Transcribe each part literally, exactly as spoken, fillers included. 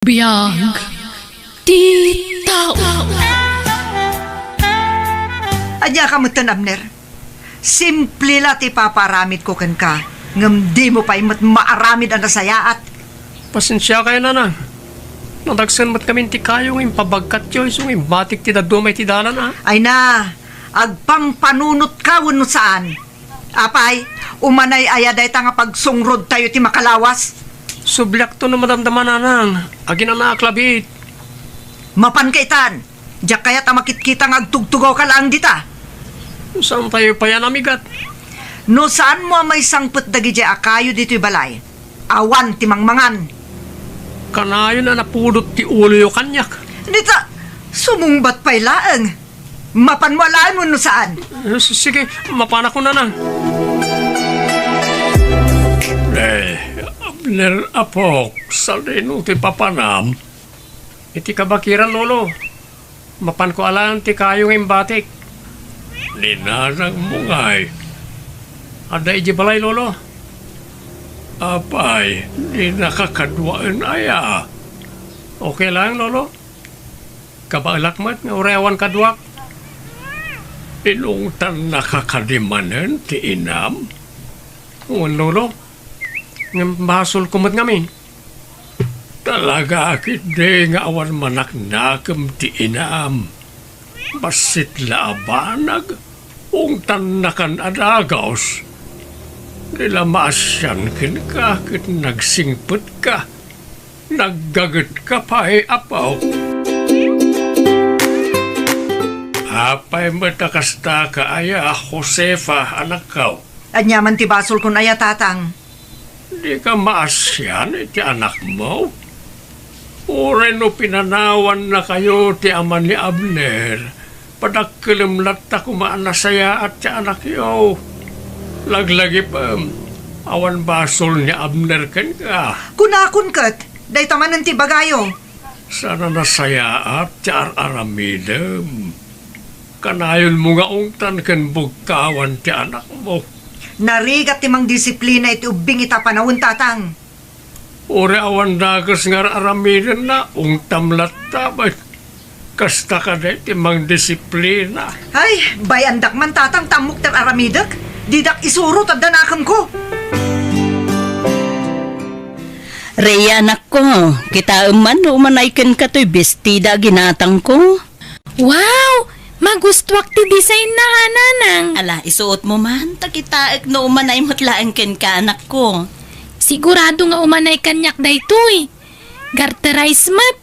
Biag ti tao. Ania ka metten, Abner? Simple la ti ipapaaramidko kenka, ngem dimo pay met maaramid a nasayaat. Pasensiakayo, Nanang. Nadagsen met ngamin ti kayo nga impabagkatyo isu nga imbatik ti dadduma iti dalan, a. Ay na, agpampanunotka wenno saan? Apay, umanay aya dayta nga pagsungrodtayo ti makalawas? Subliakto no madamdama, Nanang. Aginanaak labiit. Mapanka itan. Diak kayat a makitkita nga agtugtugawka laeng dita. Saantayo pay a namigat? No saanmo a maisangpet dagidiay a kayo ditoy balay, awan ti mangmangan. Kanayon a napudot ti uloyo kaniak. Dita, sumungbat pay laeng. Mapanmo alaen wenno saan? Eh, s-, sige, mapanak, Nanang. Eh, Abner, apok, sadino ti papanam? Iti kabakiran, Lolo. Mapanko alaen ti kayo nga imbatik. Ni nanangmo ngay. Adda idiay balay, Lolo? Apay, dinaka kaduaen aya? Okay laeng, Lolo. Kabaelak met nga uray awan kaduak. Inungtannaka kadi manen ti inam? Wen, Lolo. Ngem basolko met ngamin. Talaga ketdi nga awan manaknakem ti inam. Bassit la a banag, ungtannakan a dagus. Di la maasian kenka ket nagsingpetka. Naggagetka pay, apo. Apay met a kastaka aya, Josefa, anakko? Ania man ti basolkon aya, Tatang? Dika maasian iti anakmo? Uray no pinanawannakayo ti ama ni Abner, padakkelem latta koma a nasayaat ti anakyo. Laglagipem, awan basol ni Abner kenka. Kunakon ket, dayta manen ti ibagayo. Saan a nasayaat ti ar-aramidem. Kanayonmo nga ungtan ken bugkawan ti anakmo. Narigat ti mangdisiplina iti ubbing ita panawen, Tatang. Uray awan dakes nga ar-aramidenna, ungtam latta, bay. Kasta kadi ti mangdisiplina. Ay, bay-andak man, Tatang, ta ammok ti ar-aramidek. Didak isuro ta adda nakemko. Rhea, anakko, kitaem man no umanay kenka toy bestida a ginatangko. Wow! Magustuak ti design na, a, Nanang. Ala, isuotmo man, ta kitaek no umanay met laeng kenka, anakko. Sigurado nga umanay kaniak daytoy. Garterized met.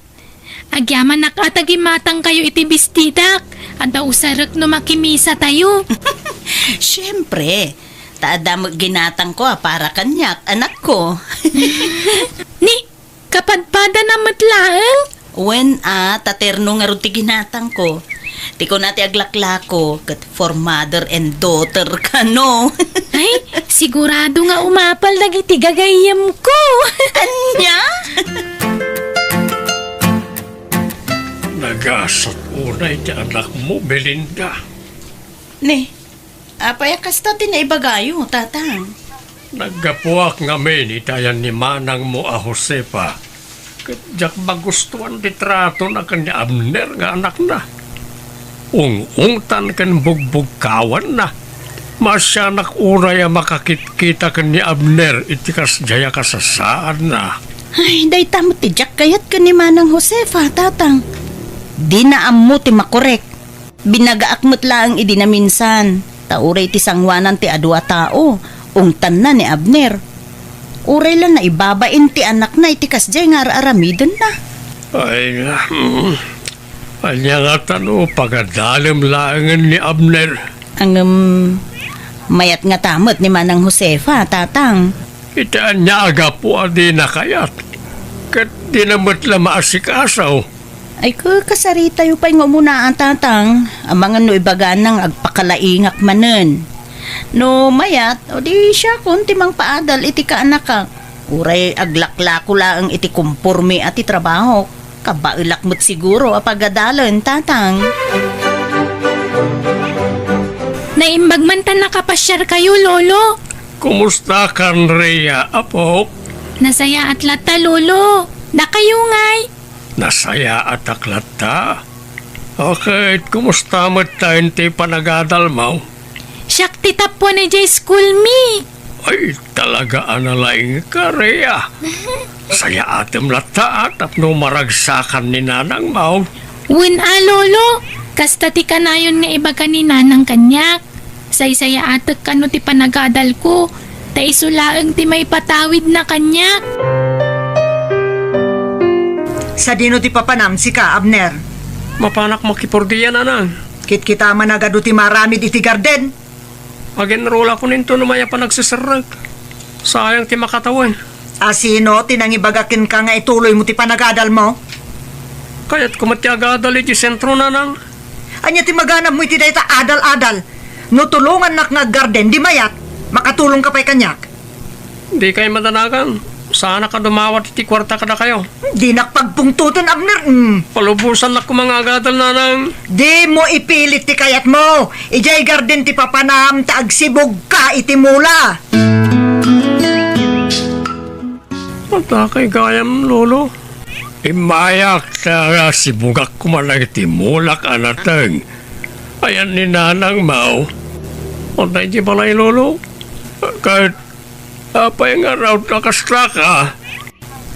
Agyamanak a ta gimatangkayo iti bestidak. Adda usarek no makimisatayo. Siempre, ta adda met ginatangko a para kaniak, anakko. Ni, kapadpadana met laeng? Wen a, ta terno ngarud ti ginatangko. Ti kuna ti aglaklako, ket for mother and daughter kano. Ay, sigurado nga umapal dagiti gagayyemko. Ania? Nagasat unay ti anakmo, Belinda. Ni, apay a kasta ti naibagayo, Tatang? Naggapuak ngamin iti ayan ni manangmo a Josefa, ket diak magustuan ti tratona ken ni Abner nga anakna. Ung-ungtan ken bugbugkawanna. Maasianak unay a makakitkita ken ni Abner iti kasdiay a kasasaadna. Ay, dayta met ti diak kayat ken ni Manang Josefa, Tatang. Dina ammo ti makorek. Binagaak met laeng idi naminsan, ta uray ti sangoanan ti adu a tao, ungtanna ni Abner. Uray la naibabain ti anakna iti kasdiay nga ar-aramidenna. Ay, hmm. Ania ngata no pagadalem laengen ni Abner? Ngem, mayat ngata met ni Manang Josefa, Tatang. Iti ania a gapu a dina kayat? Ket dina met la maasikaso. Ay, ka-, kasaritayo pay nga umuna, a, Tatang. Amangan no ibagana nga agpakalaingak manen. No mayat, o di siakon ti mangpaadal iti kaanakak. Uray aglaklako laeng iti komporme a ti trabahok. Kabaelak met siguro a pagadalen, Tatang. Naimbag man ta nakapasiarkayo, Lolo. Kumusta kan Rhea, apok? Nasayaat latta, Lolo. Dakayo ngay. Nasayaatak latta. Okay, kumusta met tayo ti panagadalmo? Siak ti tappuan idiay school mi. Ay, talaga a nalaingka, Rhea. Sayaatem latta, a, tapno maragsakan ni nanangmo. Wen a, Lolo. Kasta ti kanayon nga ibaga ni nanang kaniak. Saysayaatek kano ti panagadalko, ta isu laeng ti maipatawidna kaniak. Sadino ti papanam, sika, Abner? Mapanak makipordia, nanang. Kitkita man a gadu ti maramid iti garden. Agenrolakon inton mayat a nagseserrek. Sayang ti makatawen. A, sino ti nangibaga kenka nga ituloymo ti panagadalmo? Kayatko met ti agadal iti sentro, nanang. Ania ti maganabmo iti dayta adal-adal? No tulongannak nga aggarden, di mayat, makatulongka pay kaniak. Dikay madanagan. Saanak a dumawat iti kuarta kadakayo. Dinak pagpungtoten, Abner. Mm. Palubosannak koma nga agadal, nanang. Dimo ipilit ti kayatmo. Idiay garden ti papanam ta agsibugka iti mula. Adda kay gayam, Lolo. Immayak ta sibugak koma dagiti mulak a nateng. Ayan ni nanangmo. Adda iti balay, Lolo. Ket apay nga raut a kasta ka?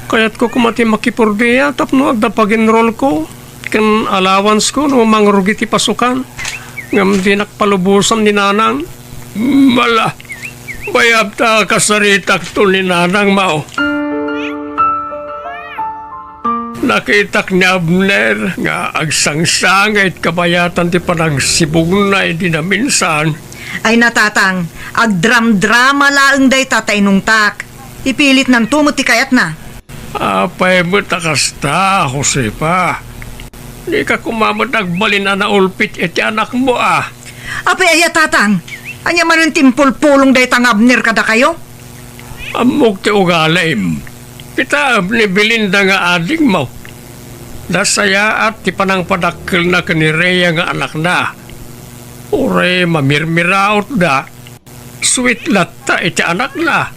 Kayatko koma ti makipordia tapno adda pagenrolko ken allowance ko no mangrugi ti pasukan. Ngem dinak palubosan ni nanang. Mala, bayat ta kasaritakto ni nanangmo. Nakitak ni Abner nga agsangsangit kabayatan ti panagsibugna idi naminsan. Ay, natatang, agdramdrama laeng dayta ta inungtak. Ipilitnanto met ti kayatna. Apay met a kasta, Josefa? Dika koma met agbalin a naulpit iti anakmo, a? Apay aya, tatang? Ania manen ti impulpulong dayta nga Abner kadakayo? Ammok ti ugalim. Kitaem ni Belinda nga adingmo. Nasayaat ti panangpadakkelna ken ni Rhea nga anakna. Uray mamirmirautda, sweet latta iti anakna.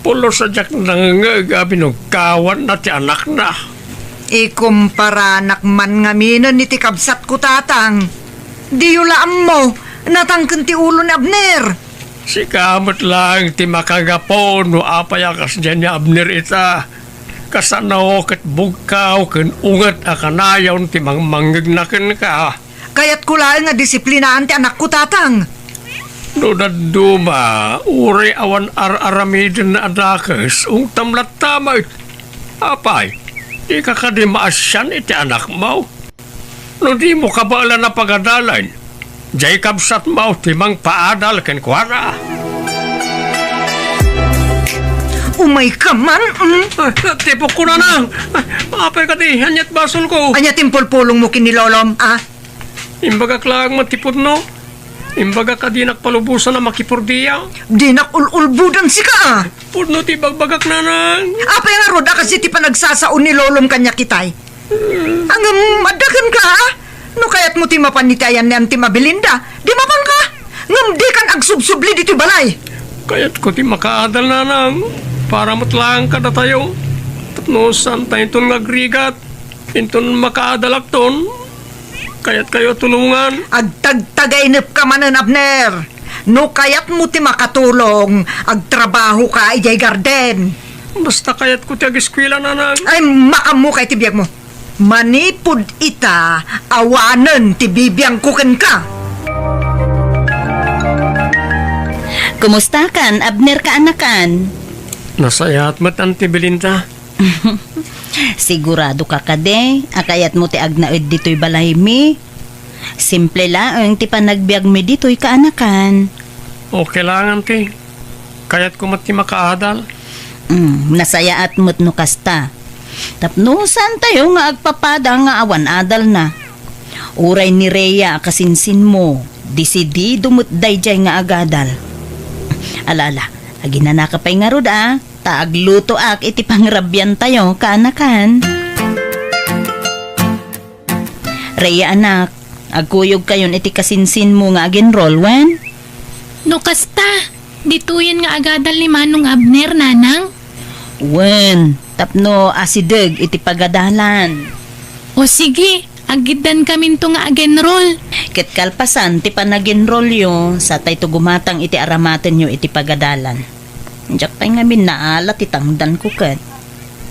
Pulos a diak nangngeg a binugkawanna ti anakna. Ikumparanak man ngaminen iti kabsatko, tatang. Diyo la ammo, natangken ti ulo ni Abner. Sika met laeng ti makagapu no apay a kasdiay ni Abner ita. Kasano ket bugkaw ken unget a kanayon ti mangmangngegna kenka. Kayatko laeng a disiplinaan ti anakko, tatang. No dadduma, uray awan ar-aramiden a dakes, ungtam latta met. Apay, dika kadi maasian iti anakmo? No dimo kabaelan a pagadalen, diay kabsatmo ti mangpaadal kenkuana. Umayka man, mm? Ah, tipokko, nanang. Ah, apay kadi, aniat basolko? Ania ti impulpulongmo ken ni lolom, a? Imbagak laeng met ti pudno. Imbagak a dinak palubosan a makipordia. Dinak ul-ulbodan sika, a? Pudno ti ibagbagak, nanang. Apay ngarud a kas iti panagsasao ni lolom kaniak itay? Ngem adda kenka, a? No kayatmo ti mapan iti ayanna ti Belinda, di mapanka. Ngem dikan agsubsubli ditoy balay. Kayatko ti makaadal, nanang, para met laeng kadatayo. Tapno saantayonton nga agrigat. Inton makaadalakton, kayatkayo a tulongan. Agtagtagainepka manen, Abner. No kayatmo ti makatulong, agtrabahoka idiay garden. Basta kayatko ti ageskuela, nanang. Ay, makaammoka iti biagmo. Manipud ita, awanen ti bibiangko kenka. Kumustakan, Abner kaanakan? Nasayaat met, Auntie Belinda. Siguradoka kadi a kayatmo ti agnaed ditoy balaymi? Simple laeng ti panagbiagmi ditoy kaanakan. Okay laeng, Auntie. Kayatko met ti makaadal. Mm, nasayaat met no kasta. Tapno saantayo nga agpapada nga awan adalna. Uray ni Rhea a kasinsinmo, desidido met daydiay nga agadal. Ala, ala, aginanaka pay ngarud, a. Ta aglutoak iti pangrabiantayo, kaanakan. Rhea, anak, agkuyogkayon iti kasinsinmo nga agenrol, wen? No kasta, ditoyen nga agadal ni Manong Abner, nanang? Wen, tapno asideg iti pagadalan. O sige, aggiddankaminto nga ag-enroll. Ket kalpasan ti panag-enrollyo, satayto gumatang iti aramatenyo iti pagadalan. Diak pay ngamin naala ti tangdanko ket.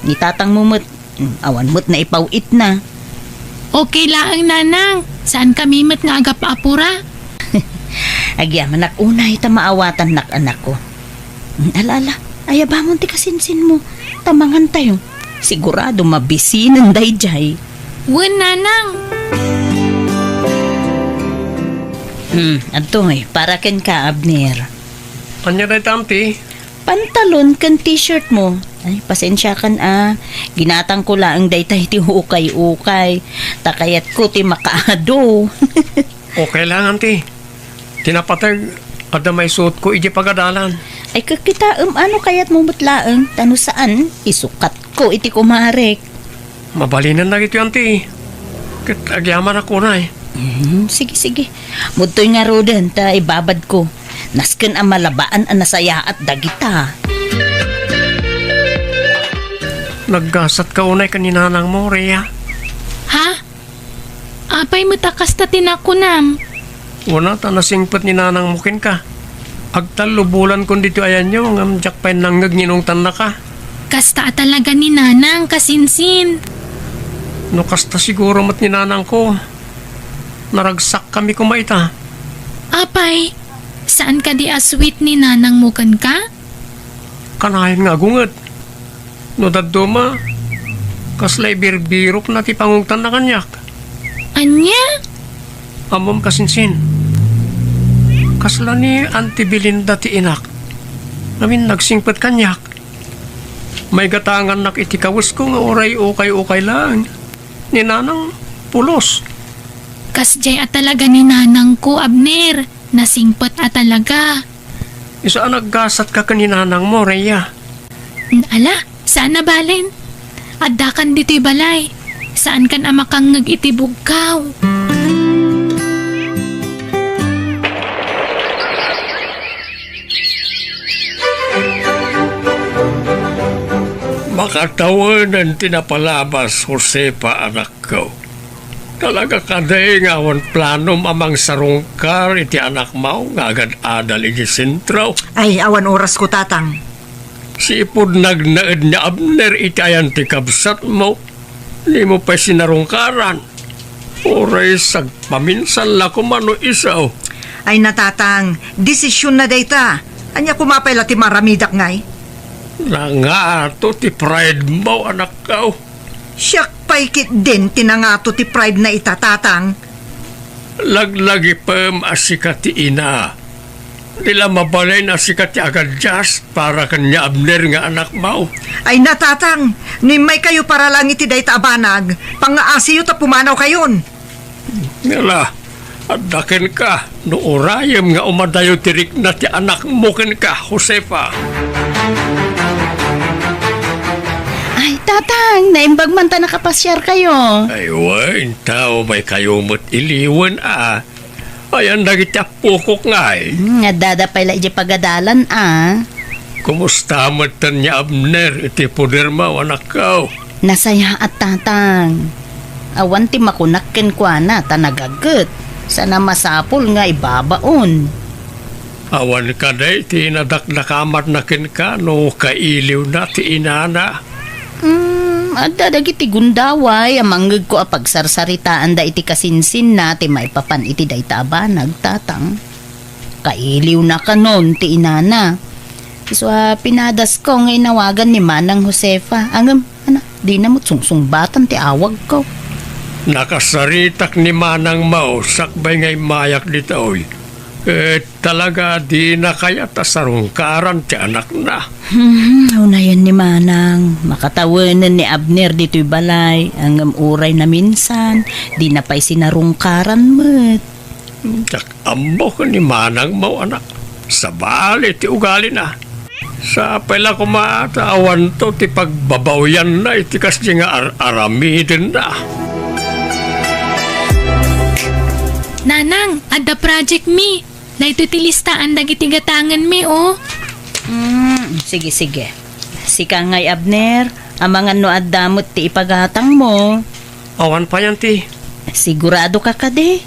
Ni tatangmo met, mm, awan met naipaw-itna. Okay laeng, Nanang. Saankami met nga agap-apura. Agyamanak unay ta maawatannak, anakko. Mm, ala, ala, ayabamon ti kasinsinmo. Ta mangantayo. Sigurado mabisinen daydiay. Wen, Nanang. Hmm, adtoy, para kenka, Abner. Ania dayta, Auntie? Pantalon ken t-shirt mo. Ay, pasensiakan a. Ginatangko laeng dayta iti ukay-ukay. Ta kayatko ti makaado. Okay lang, Auntie. Ti napateg, adda maisuotko iti pagadalan. Ay, kakitaem, ano kayatmo met laeng? Ta no saan, isukatko iti kumarek. Mabalinen dagitoy, Auntie. Ket agyamanak unay. Mhm, sige, sige. Mudtoy ngaruden ta ibabadko. Nasken a malabaan a nasayaat dagita. Naggasatka unay ken ni nanangmo, Rhea? Ha? Apay met a kasta ti nakunam? Wen a, ta nasingpet ni nanangmo kenka. Agtallobulan kon ditoy ayanyo, ngem diak pay nangngeg nga inungtannaka. Kasta a talaga ni nanang, kasinsin. No kasta siguro met ni nanangko, naragsakkami koma ita. Apay, saan kadi a sweet ni nanangmo kenka? Kanayon nga agunget. No dadduma, kasla ibirbirokna ti pangungtanna kaniak. Ania? Ammom, kasinsin. Kasla ni Auntie Belinda ti inak. Ngamin nagsingpet kaniak. Maigatangannak iti kawesko nga uray ukay-ukay laeng. Ni nanang, pulos. Kasdiay a talaga ni nanangko, Abner. Nasingpet a talaga. Isu a naggasatka ken ni nanangmo, Rhea. Ala, saan a balen. Addakan ditoy balay. Saankan a makangngeg iti bugkaw. Makatawenen ti napalabas, Josefa, anak. Ko. Talaga kadi nga awan planom a mangsarungkar iti anakmo nga agad-adal iti sentro? Ay, awan orasko, Tatang. Sipud nagnaed ni Abner iti ayan ti kabsatmo, dimo pay sinarungkaran. Uray sagpaminsan la koma no isu. Ay na, Tatang, desisionna dayta. Ania koma pay la ti maaramidak ngay? Nangato ti pridemo, anakko. Siak pay ketdin ti nangato ti pridena ita, Tatang. Laglagipem a sika ti ina. Di la mabalin a sika ti agadias para ken ni Abner nga anakmo. Ay na, Tatang, no immaykayo para laeng iti dayta a banag, pangngaasiyo ta pumanawkayon. Ngala, adda kenka, no urayem nga umadayo ti rikna ti anakmo kenka, Josefa. Ay, Tatang, naimbag man ta nakapasiarkayo. Ay, wen, ta umaykayo met iliwen a. Ayan dagiti appokok ngay. Hmm, addada pay la idiay pagadalan a. Kumusta metten ni Abner iti podermo, anakko? Nasayaat, Tatang. Awan ti makunak kenkuana ta nagaget. Sana masapul nga ibabaon. Awan kadi ti nadakdakamatna kenka no kailiwna ti inana? Hmm, adda dagiti gundaway a mangngegko a pagsarsaritaanda iti kasinsinna ti maipapan iti dayta a banag, Tatang. Kailiwna kanon ti inana. Isu a pinadasko nga inawagan ni Manang Josefa. Ngem, ana, dina met sungsungbatan ti awagko. Nakasaritak ni Manangmo sakbay nga immayak ditoy. Ket talaga dina kayat a sarungkaran ti anakna. Hmm, unayen ni Manang, makatawenen ni Abner ditoy balay, ngem uray naminsan, dina pay sinarungkaran met. Diak ammo ken ni Manangmo, anak. Sabali ti ugalina. Sapay la koma ta awanto ti pagbabawianna iti kasdi nga ar-aramidenna. Nanang, adda project mi. Daytoy ti listaan dagiti gatangenmi, o. Mm, sige, sige. Sika ngay, Abner, Amangan no adda met ti ipagatangmo. Awan pay, Auntie. Sigurado ka kadi?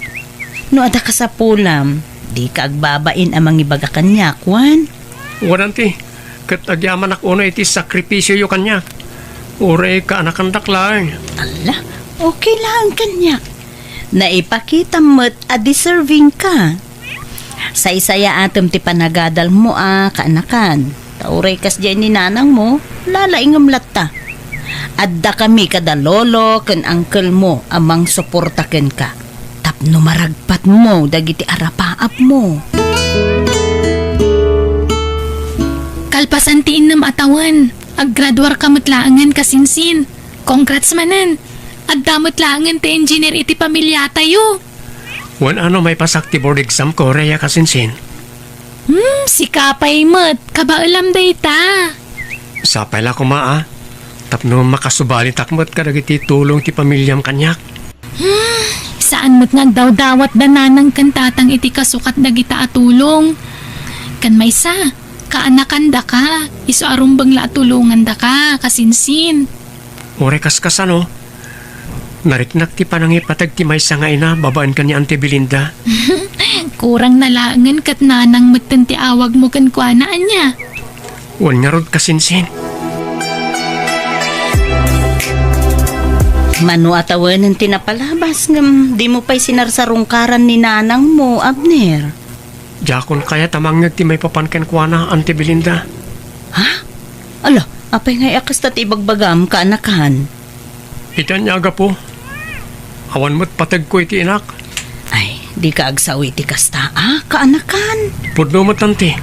No adda kasapulam, dika agbabain a mangibaga kaniak, wen? Wen, Auntie. Ket agyamanak unay iti sakripisioyo kaniak. Uray kaanakandak laeng. Alla, okay laeng kaniak. Naipakitam met a deserving ka. Saysayaatem ti panagadalmo a kaanakan. Ta uray kasdiay ni nanangmo, lalaingem latta. Adda kami kada lolo ken angkelmo a mangsuporta kenka. Tapno maragpatmo dagiti arapaapmo. Kalpasan ti innem a tawen, aggraduarka met laengen, kasinsin. Congrats manen! Adda met laengen ti engineer iti pamiliatayo. Wen, ano, maipasak ti board exam ko, Rhea, kasinsin. Hmm, sika pay met. Kabaelam dayta. Sapay la koma, a. Tapno makasubalitak met kadagiti tulong ti pamiliam kaniak. Hmm, saan met nga agdawdawat da nanang ken tatang iti kasukat dagita a tulong. Ken maysa, kaanakandaka, isu a rumbeng la a tulongandaka, kasinsin. Uray kaskasano, nariknak ti panangipateg ti maysa nga ina babaen ken ni Auntie Belinda. Kurang na laengen ket nanang metten ti awagmo kenkuana, ania? Wen ngarud, kasinsin. Mano a tawenen ti napalabas ngem dimo pay sinarsarungkaran ni nanangmo, Abner? Diakon kayat a mangngeg ti maipapan kenkuana, Auntie Belinda. Ha? Ala, apay ngay a kasta ti ibagbagam, kaanakan? Iti ania a gapu, awan met pategko iti inak. Ay, dika agsao iti kasta a, kaanakan. Pudno met, Auntie.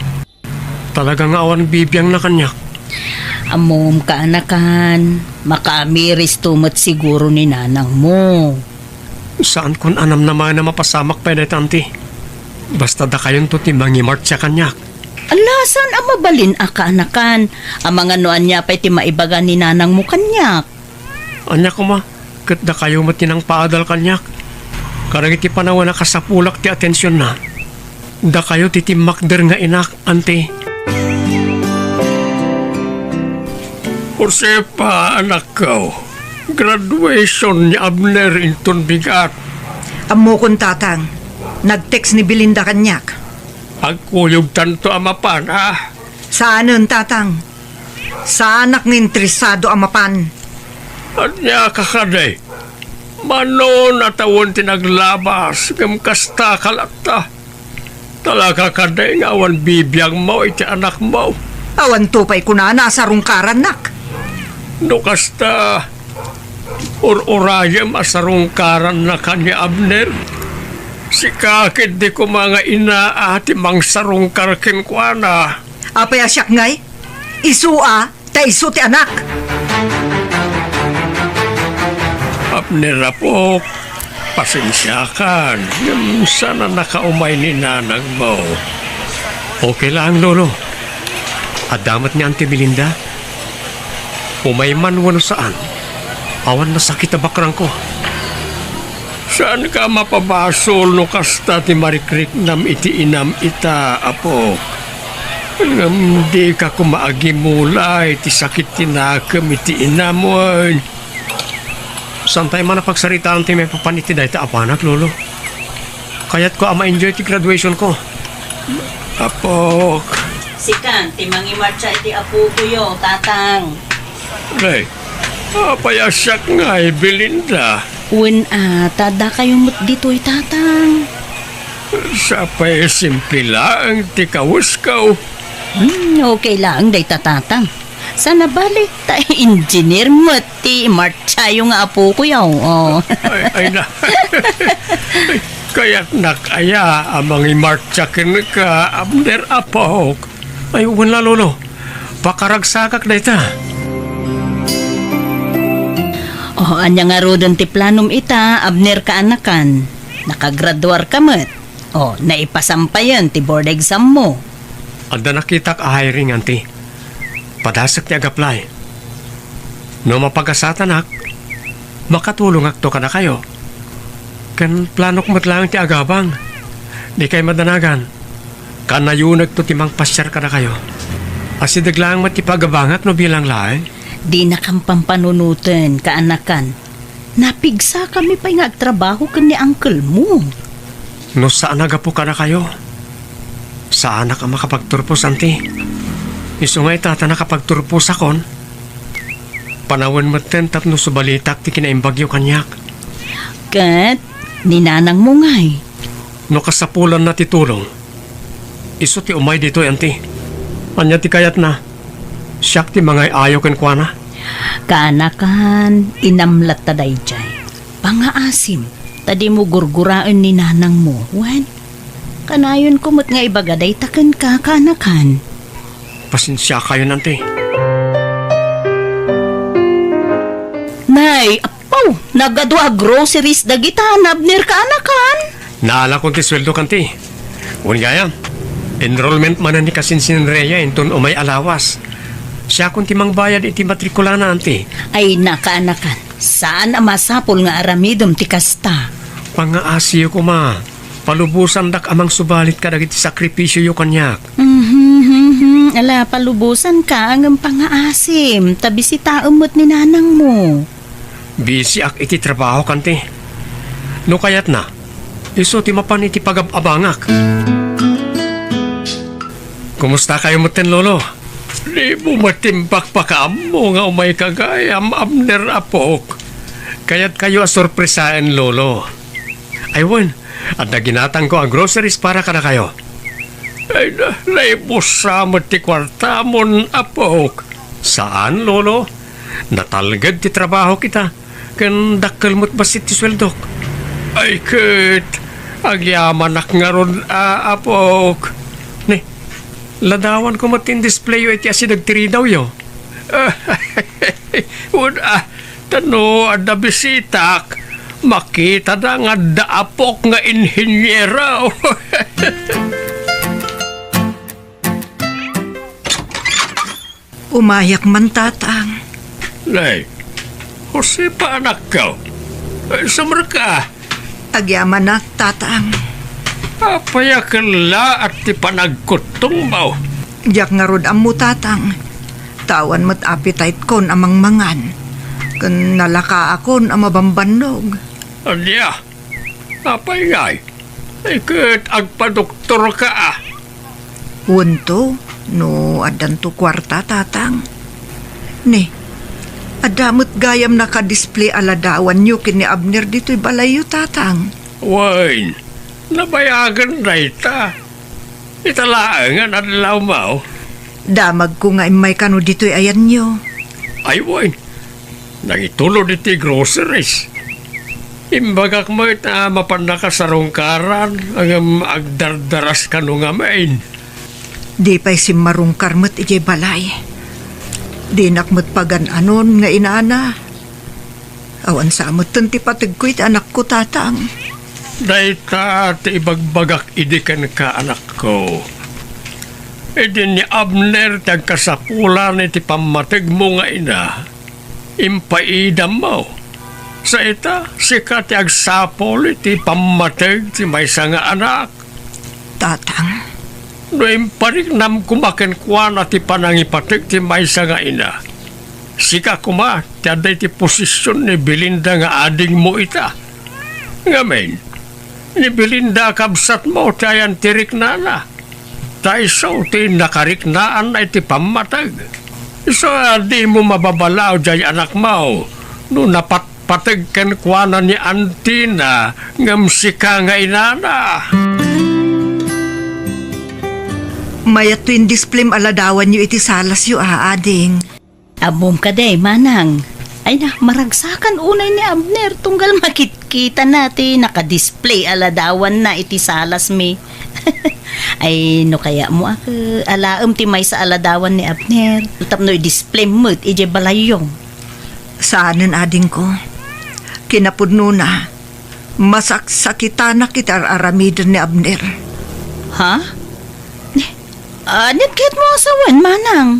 Talaga nga awan bibiangna kaniak. Ammom, kaanakan, makaamiristo met siguro ni nanangmo. Saankon a namnamaen a mapasamak pay dayta, Auntie. Basta dakayonto ti mangimartsia kaniak. Ala, saan a mabalin a kaanakan? Amangan no ania pay ti maibaga ni nanangmo kaniak. Ania koma, ket dakayo met ti nangpaadal kaniak. Kadagiti panawen a kasapulak ti atensionna, dakayo ti timmakder nga inak, Auntie. Josefa, anakko, graduation ni Abner inton bigat. Ammokon, Tatang. Nag-text ni Belinda kaniak. Agkuyogtanto a mapan, a? Saanen, Tatang. Saanak nga interesado a mapan. Ania ka kadi? Mano a tawen ti naglabas, ngem kasta ka latta? Talaga kadi nga awan bibiangmo iti anakmo? Awanto pay kunana a sarungkarannak. No kasta, ur-urayem a sarungkarannak ni Abner. Sika ketdi koma nga ina a ti mangsarungkar kenkuana. Apay a siak ngay? Isu a, ta isu ti anak. Abner, apok, pasensiakan, ngem saan a nakaumay ni nanangmo. Okay laeng, Lolo. Adda met ni Auntie Belinda. Umay man wenno saan, awan nasakit a bakrangko. Saanka a mapabasol no kasta ti marikriknam iti inam ita, apok. Ngem dika koma agimulay ti sakit ti nakem iti inam, wen. Saantay man a pagsaritaan ti maipapan iti dayta a panak, Lolo. Kayatko a ma-enjoy ti graduation ko. Apok. Sika ti mangimartsa iti apokoyo, Tatang. Nay, apay a siak ngay, Belinda? Wen a, ta dakayo met ditoy, Tatang. Sapay simple laeng ti kawesko. Hmm, okay laeng dayta, Tatang. Saan a bali, ta engineer met ti martsayo nga apokoyo, oh. Ay, ay na. Kayatnak aya a mangimartsa kenka, Abner, apok? Ay, wen la, Lolo. Pakaragsakak dayta. Oh, ania ngaruden ti planom ita, Abner, kaanakan? Nakagraduarka met. Oh, naipasampayen ti board exam mo. Adda nakitak a hiring, Auntie. Padasek ti ag-apply. No mapagasatanak, makatulongakto kadakayo. Ken planok met laeng ti agabang. Dikay madanagan. Kanayonekto ti mangpasiar kadakayo. Asideg laeng met ti pagabangak no bilang laeng. Dinakam pampanunoten, kaanakan. Napigsakami pay nga agtrabaho ken ni uncle mo. No saan a gapu kadakayo, saanak a makapagturpos, anti. Isu nga ita ta nakapagturposakon, panawen metten tapno subalitak ti kinaimbagyo kaniak. Ket ni nanang mo ngay? No kasapulanna ti tulong, isu ti umay ditoy, anti. Ania ti kayatna? Siak ti mangay-ayo kenkuana? Kaanakan, inam latta daydiay. Pangaasim, ta dimo gurguraen ni nanang mo, wen? Kanayonko met nga ibaga dayta kenka, kaanakan. Pasensiakayon, anti. Nay, apo, nagadu a groceries dagita ni Abner, kaanakan. Naalakon ti sueldok, anti. Wen gayam, enrollment manen ni kasinsin Rhea inton umay a lawas. Siakon ti mangbayad iti matrikulana, anti. Ay, kaanakan, saan a masapul nga aramidem ti kasta. Pangaasiyo koma, palubosandak a mangsubalit kadagiti sakripisioyo kaniak. Mhm, mhm. Ala, palubosanka, ngem pangaasim, ta bisitaem met ni nanang mo. Bisiak iti trabaho, kanti. No kayatna, isu ti mapan iti pagab-abangak. Kumusta kayo metten, Lolo? Dimo met timpakpakaammo nga umay ka gayam, Abner, apok. Kayat kayo a sorpresaen, Lolo. Ay, wen, adda ginatangko a groceries para kadakayo. Ay, na, naibussa met ti kuartamon, apok. Saan, Lolo. Natalged ti trabahok ita, ken dakkel met bassit ti sueldok. Ay, ket, agyamanak ngarud a, apok. Ni, ladawanko met ti indisplayo iti asideg ti ridawyo. Wen, ah, ta no adda bisitak, makitada nga adda apok nga inhiniero. Umayak man, Tatang. Nay, Josefa, anakko. Ay, sumreka. Agyamanak, Tatang. Apay a kellaat ti panagkuttongmo? Diak ngarud ammo, Tatang. Ta awan met appetite-kon a mangmangan. Ken nalakaakon a mabambannog. Ania? Apay ngay? Ay, ket agpadoktorka, a? Wen to, no addanto kuarta, Tatang. Ni, adda met gayam nakadisplay a ladawanyo ken ni Abner ditoy balayyo, Tatang. Wen, nabayagen dayta. Ita laengen adlawmo. Damagko nga immay kano ditoy ayanyo. Ay, wen. Nangitulod iti groceries. Imbagak met a mapanna kasarungkaran, ngem agdardaras kano ngamin. Di pay simmarungkar met idiay balay. Dinak met pagan-anon nga inana. Awan sa metten ti pategko iti anakko, Tatang. Dayta ti ibagbagak idi kenka, anakko. Idi ni Abner ti agkasapulan iti pammategmo nga ina, impaidammo. Sa ita, sika ti agsapul iti pammateg ti maysa nga anak. Tatang. No impariknam koma kenkuana ti panangipateg ti maysa nga ina, sika koma ti adda iti posision ni Belinda nga adingmo ita. Ngamin, ni Belinda a kabsatmo ti ayan ti riknana. Ta isu ti nakariknaanna iti pammateg. Isu a dimo mababalaw diay anakmo no napatpateg kenkuana ni antina ngem sika nga inana. Mayatto indisplim a ladawanyo iti salasyo, a, ading. Ammom kadi, manang. Ay na, maragsakan unay ni Abner tunggal makitkitana ti nakadisplay a ladawanna iti salasmi. Ay, no kayatmo a, alaem ti maysa a ladawan ni Abner tapno idisplay met idiay balayyo. Saanen, adingko. Kinapudnona, masaksakitanak iti ar-aramiden ni Abner. Ha? Ni, ania ti kayatmo a sawen, manang?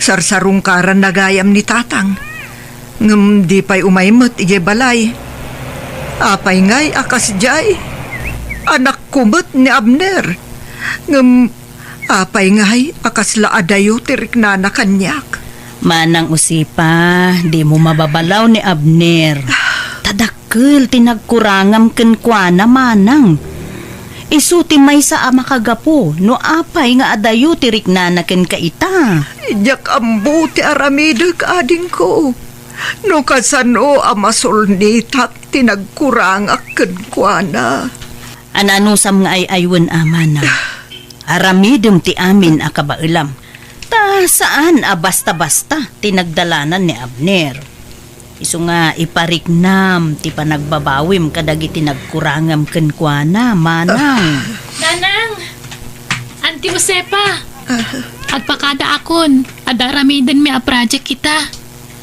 Sarsarungkaranna gayam ni Tatang. Ngem di pay umay met idiay balay. Apay ngay a kasdiay? Anakko met ni Abner. Ngem apay ngay a kasla adayo ti riknana kaniak? Manang Josefa, dimo mababalaw ni Abner. Ta dakkel ti nagkurangam kenkuana, manang. Isu ti maysa a makagapu no apay nga adayo ti riknana kenka ita. Diak ammo ti aramidek, adingko. No kasano a masulnitak ti nagkurangak kenkuana. Ananusam nga ay-aywen a, manang. Aramidem ti amin a kabaelam. Ta saan a basta-basta ti nagdalanan ni Abner. Isu nga ipariknam ti panagbabawim kadagiti nagkurangam kenkuana, manang. Nanang! Anti Josefa! Ah. Agpakadaakon, adda aramidenmi a project ita.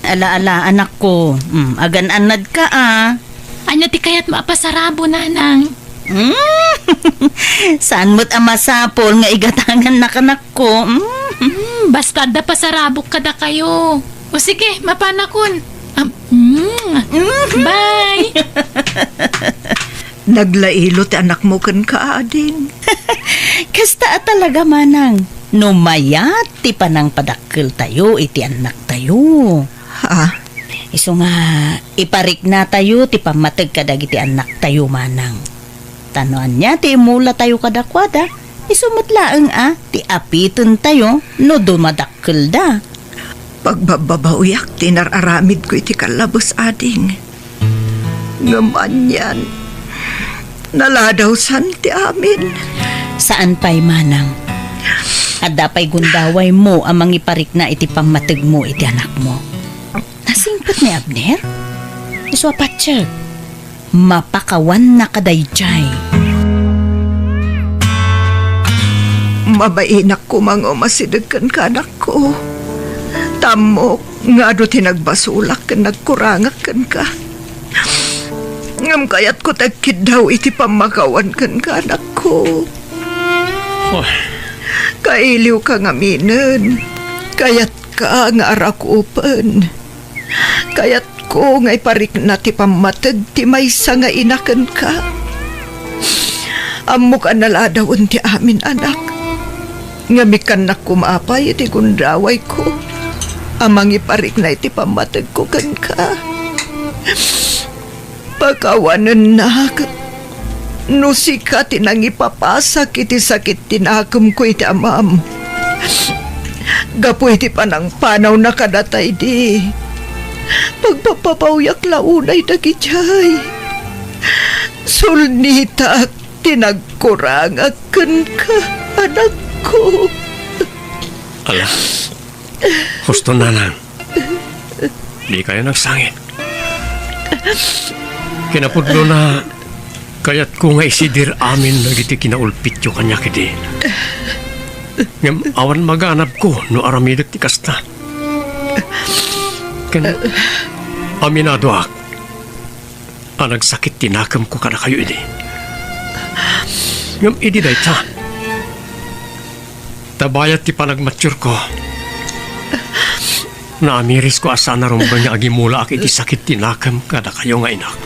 Ala, ala, anakko. Mm, agan-annadka, a. Ania ti kayatmo a pasarabo, nanang? Mm. Saan met a masapul nga igatangannaka, anakko? Mm. Mm, basta adda pasarabok kadakayo. O sige, mapanakon. Am-, mm. Mm. Bye! Naglailo ti anakmo kenka, ading. Kasta a talaga, manang. No mayat ti panangpadakkeltayo iti annaktayo. Ha? Isu nga, ipariknatayo ti pammateg kadagiti annaktayo, manang. Ta no ania ti imulatayo kadakuada, isu met laeng a ti apitentayo no dumadakkelda. Pagbabbabawiak ti inar-aramidko iti kallabes, ading. Ngem anian, naladawsan ti amin. Saan pay, manang. Adda pay gundawaymo a mangiparikna iti pammategmo iti anakmo. Nasingpet ni Abner? Isu a patiek. Mapakawanna kadaydiay. Mabainak koma nga umasideg kenka, anakko. Ta ammok nga adu ti nagbasolak ken nagkurangak kenka. Ngem kayatko ti agkiddaw iti pammakawan kenka, anakko. Oy. Kailiwka ngaminen. Kayatka nga arakupen. Kayatko nga iparikna ti pammateg ti maysa nga ina kenka. Ammok a naladawen ti amin, anak. Ngem ikkannak koma pay iti gundawayko a mangiparikna iti pammategko kenka. Pakawanennak no sika ti nangipapasak iti sakit ti nakemko iti amam. Gapu iti panangpanawna kadata idi, pagpapabawyak la unay dagidiay. Sulnitak ti nagkurangak kenka, anakko. Ala, husto, nanang. Dikayo nagsangit. Kinapudnona, kayatko nga isidir amin dagiti kinaulpityo kaniak idi. Ngem awan maganabko no aramidek ti kasta. Ken aminadoak a nagsakit ti nakemko kadakayo idi. Ngem idi dayta, ta bayat ti panagmatiurko, naamirisko a saan a rumbeng nga agimulaak iti sakit ti nakem kadakayo nga inak.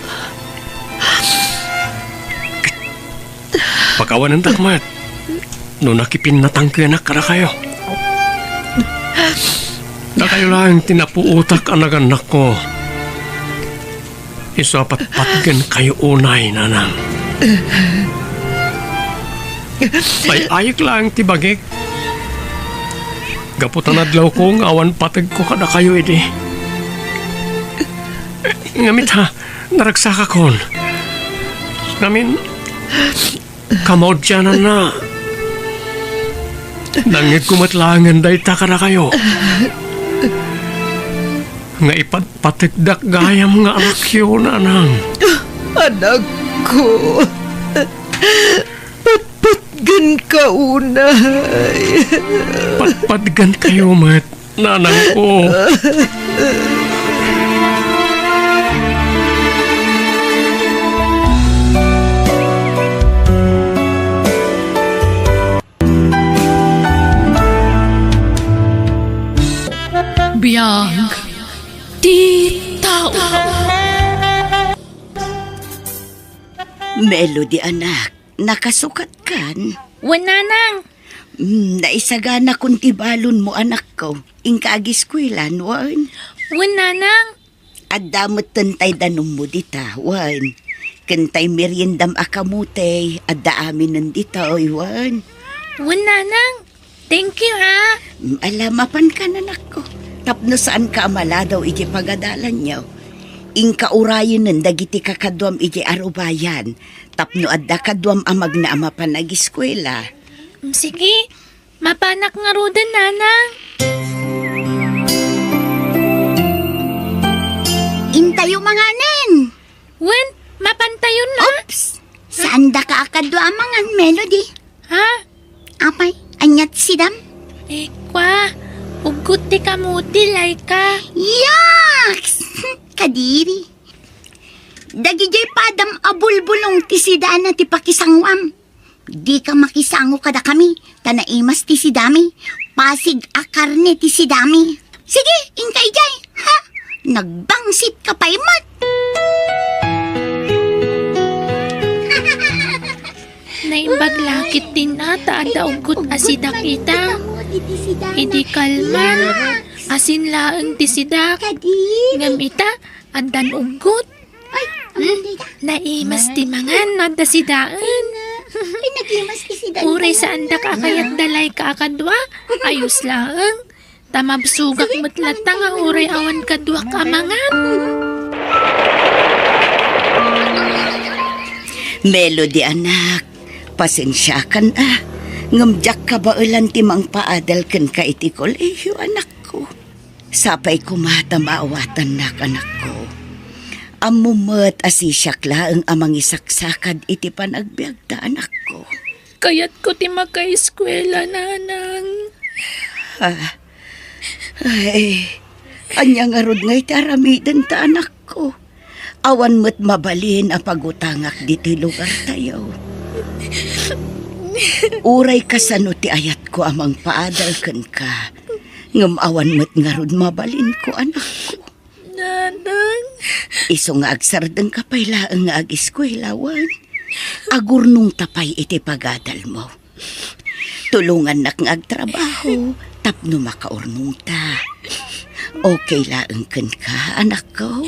Pakawanentak met no nakipinnatangkenak kadakayo. Dakayo laeng ti napuotak a nagannakko. Isu a patpatgenkayo unay, nanang. Ay-ayek laeng ti bagik. Gapu ta nadlawko nga awan pategko kadakayo idi. Ngem ita, naragsakakon. Ngamin, kamaudiananna, nangngegko met laengen dayta kadakayo. Nga ipatpategdak gayam nga anakyo, nanang. Anakko, patpatgenka unay. Patpatgenkayo met, nanangko. Biag ti tao. Melody, anak, nakasukatkan? Wen, nanang. Hmm, naisaganakon ti balonmo, anakko. Inka agiskuelan, wen? Wen, nanang. Adda metten tay danummo dita, wen. Ken tay meriendam a kamote, adda aminen ditoy, wen. Wen, nanang. Thank you, ha. Mm, ala, mapanka, anakko. Tapno saanka a maladaw iti pagadalanyo. Inka urayenen dagiti kakaduam iti arubayan, tapno adda kaduam a magna a mapan agiskuela. Mm, sige. Mapanak ngaruden, nanang. Intayo manganen. Wen, mapantayon na. Oops! Saandaka a kadua a mangan, Melody? Ha? Apay, ania ti sidam? Eh, kua, uggot ti kamote, Laika. Yaks! Kadiri. Dagidiay padam a bulbulong ti sidana ti pakisanguam. Dika makisango kadakami, ta naimas ti sidami. Pasig a karne ti sidami. Sige, inka idiay, ha? Nagbangsit ka pay met. Naimbag la ketdin a ta adda uggot a sidak ita. Idi kalman, asin laeng ti sidak. Ngem ita, addan uggot. Ay, hmm? Naimas ti mangan no adda sidaen. Ay, nagimas ti sidaen. Uray saandak a kayat da Laika a kadua, ayos laeng. Ta mabsogak met latta nga uray awan kaduak a mangan. Melody, anak, pasensiakan a. Ngem diak kabaelan ti mangpaadal kenka iti kolehiyo, anakko. Sapay koma ta maawatannak, anakko. Ammom met a sisiak laeng a mangisaksakad iti panagbiagta, anakko. Kayatko ti makaeskuela, nanang. Ah. Ay, ania ngarud ngay ti aramidenta, anakko? Awan met mabalin a pagutangak ditoy lugartayo. Uray kasano ti ayatko a mangpaadal kenka, ngem awan met ngarud mabalinko, anakko. Nanang. Isu nga agsardengka pay laeng nga agiskuela, wen? Agurnongta pay iti pagadalmo. Tulongannak nga agtrabaho tapno makaurnongta. Okay laeng kenka, anakko?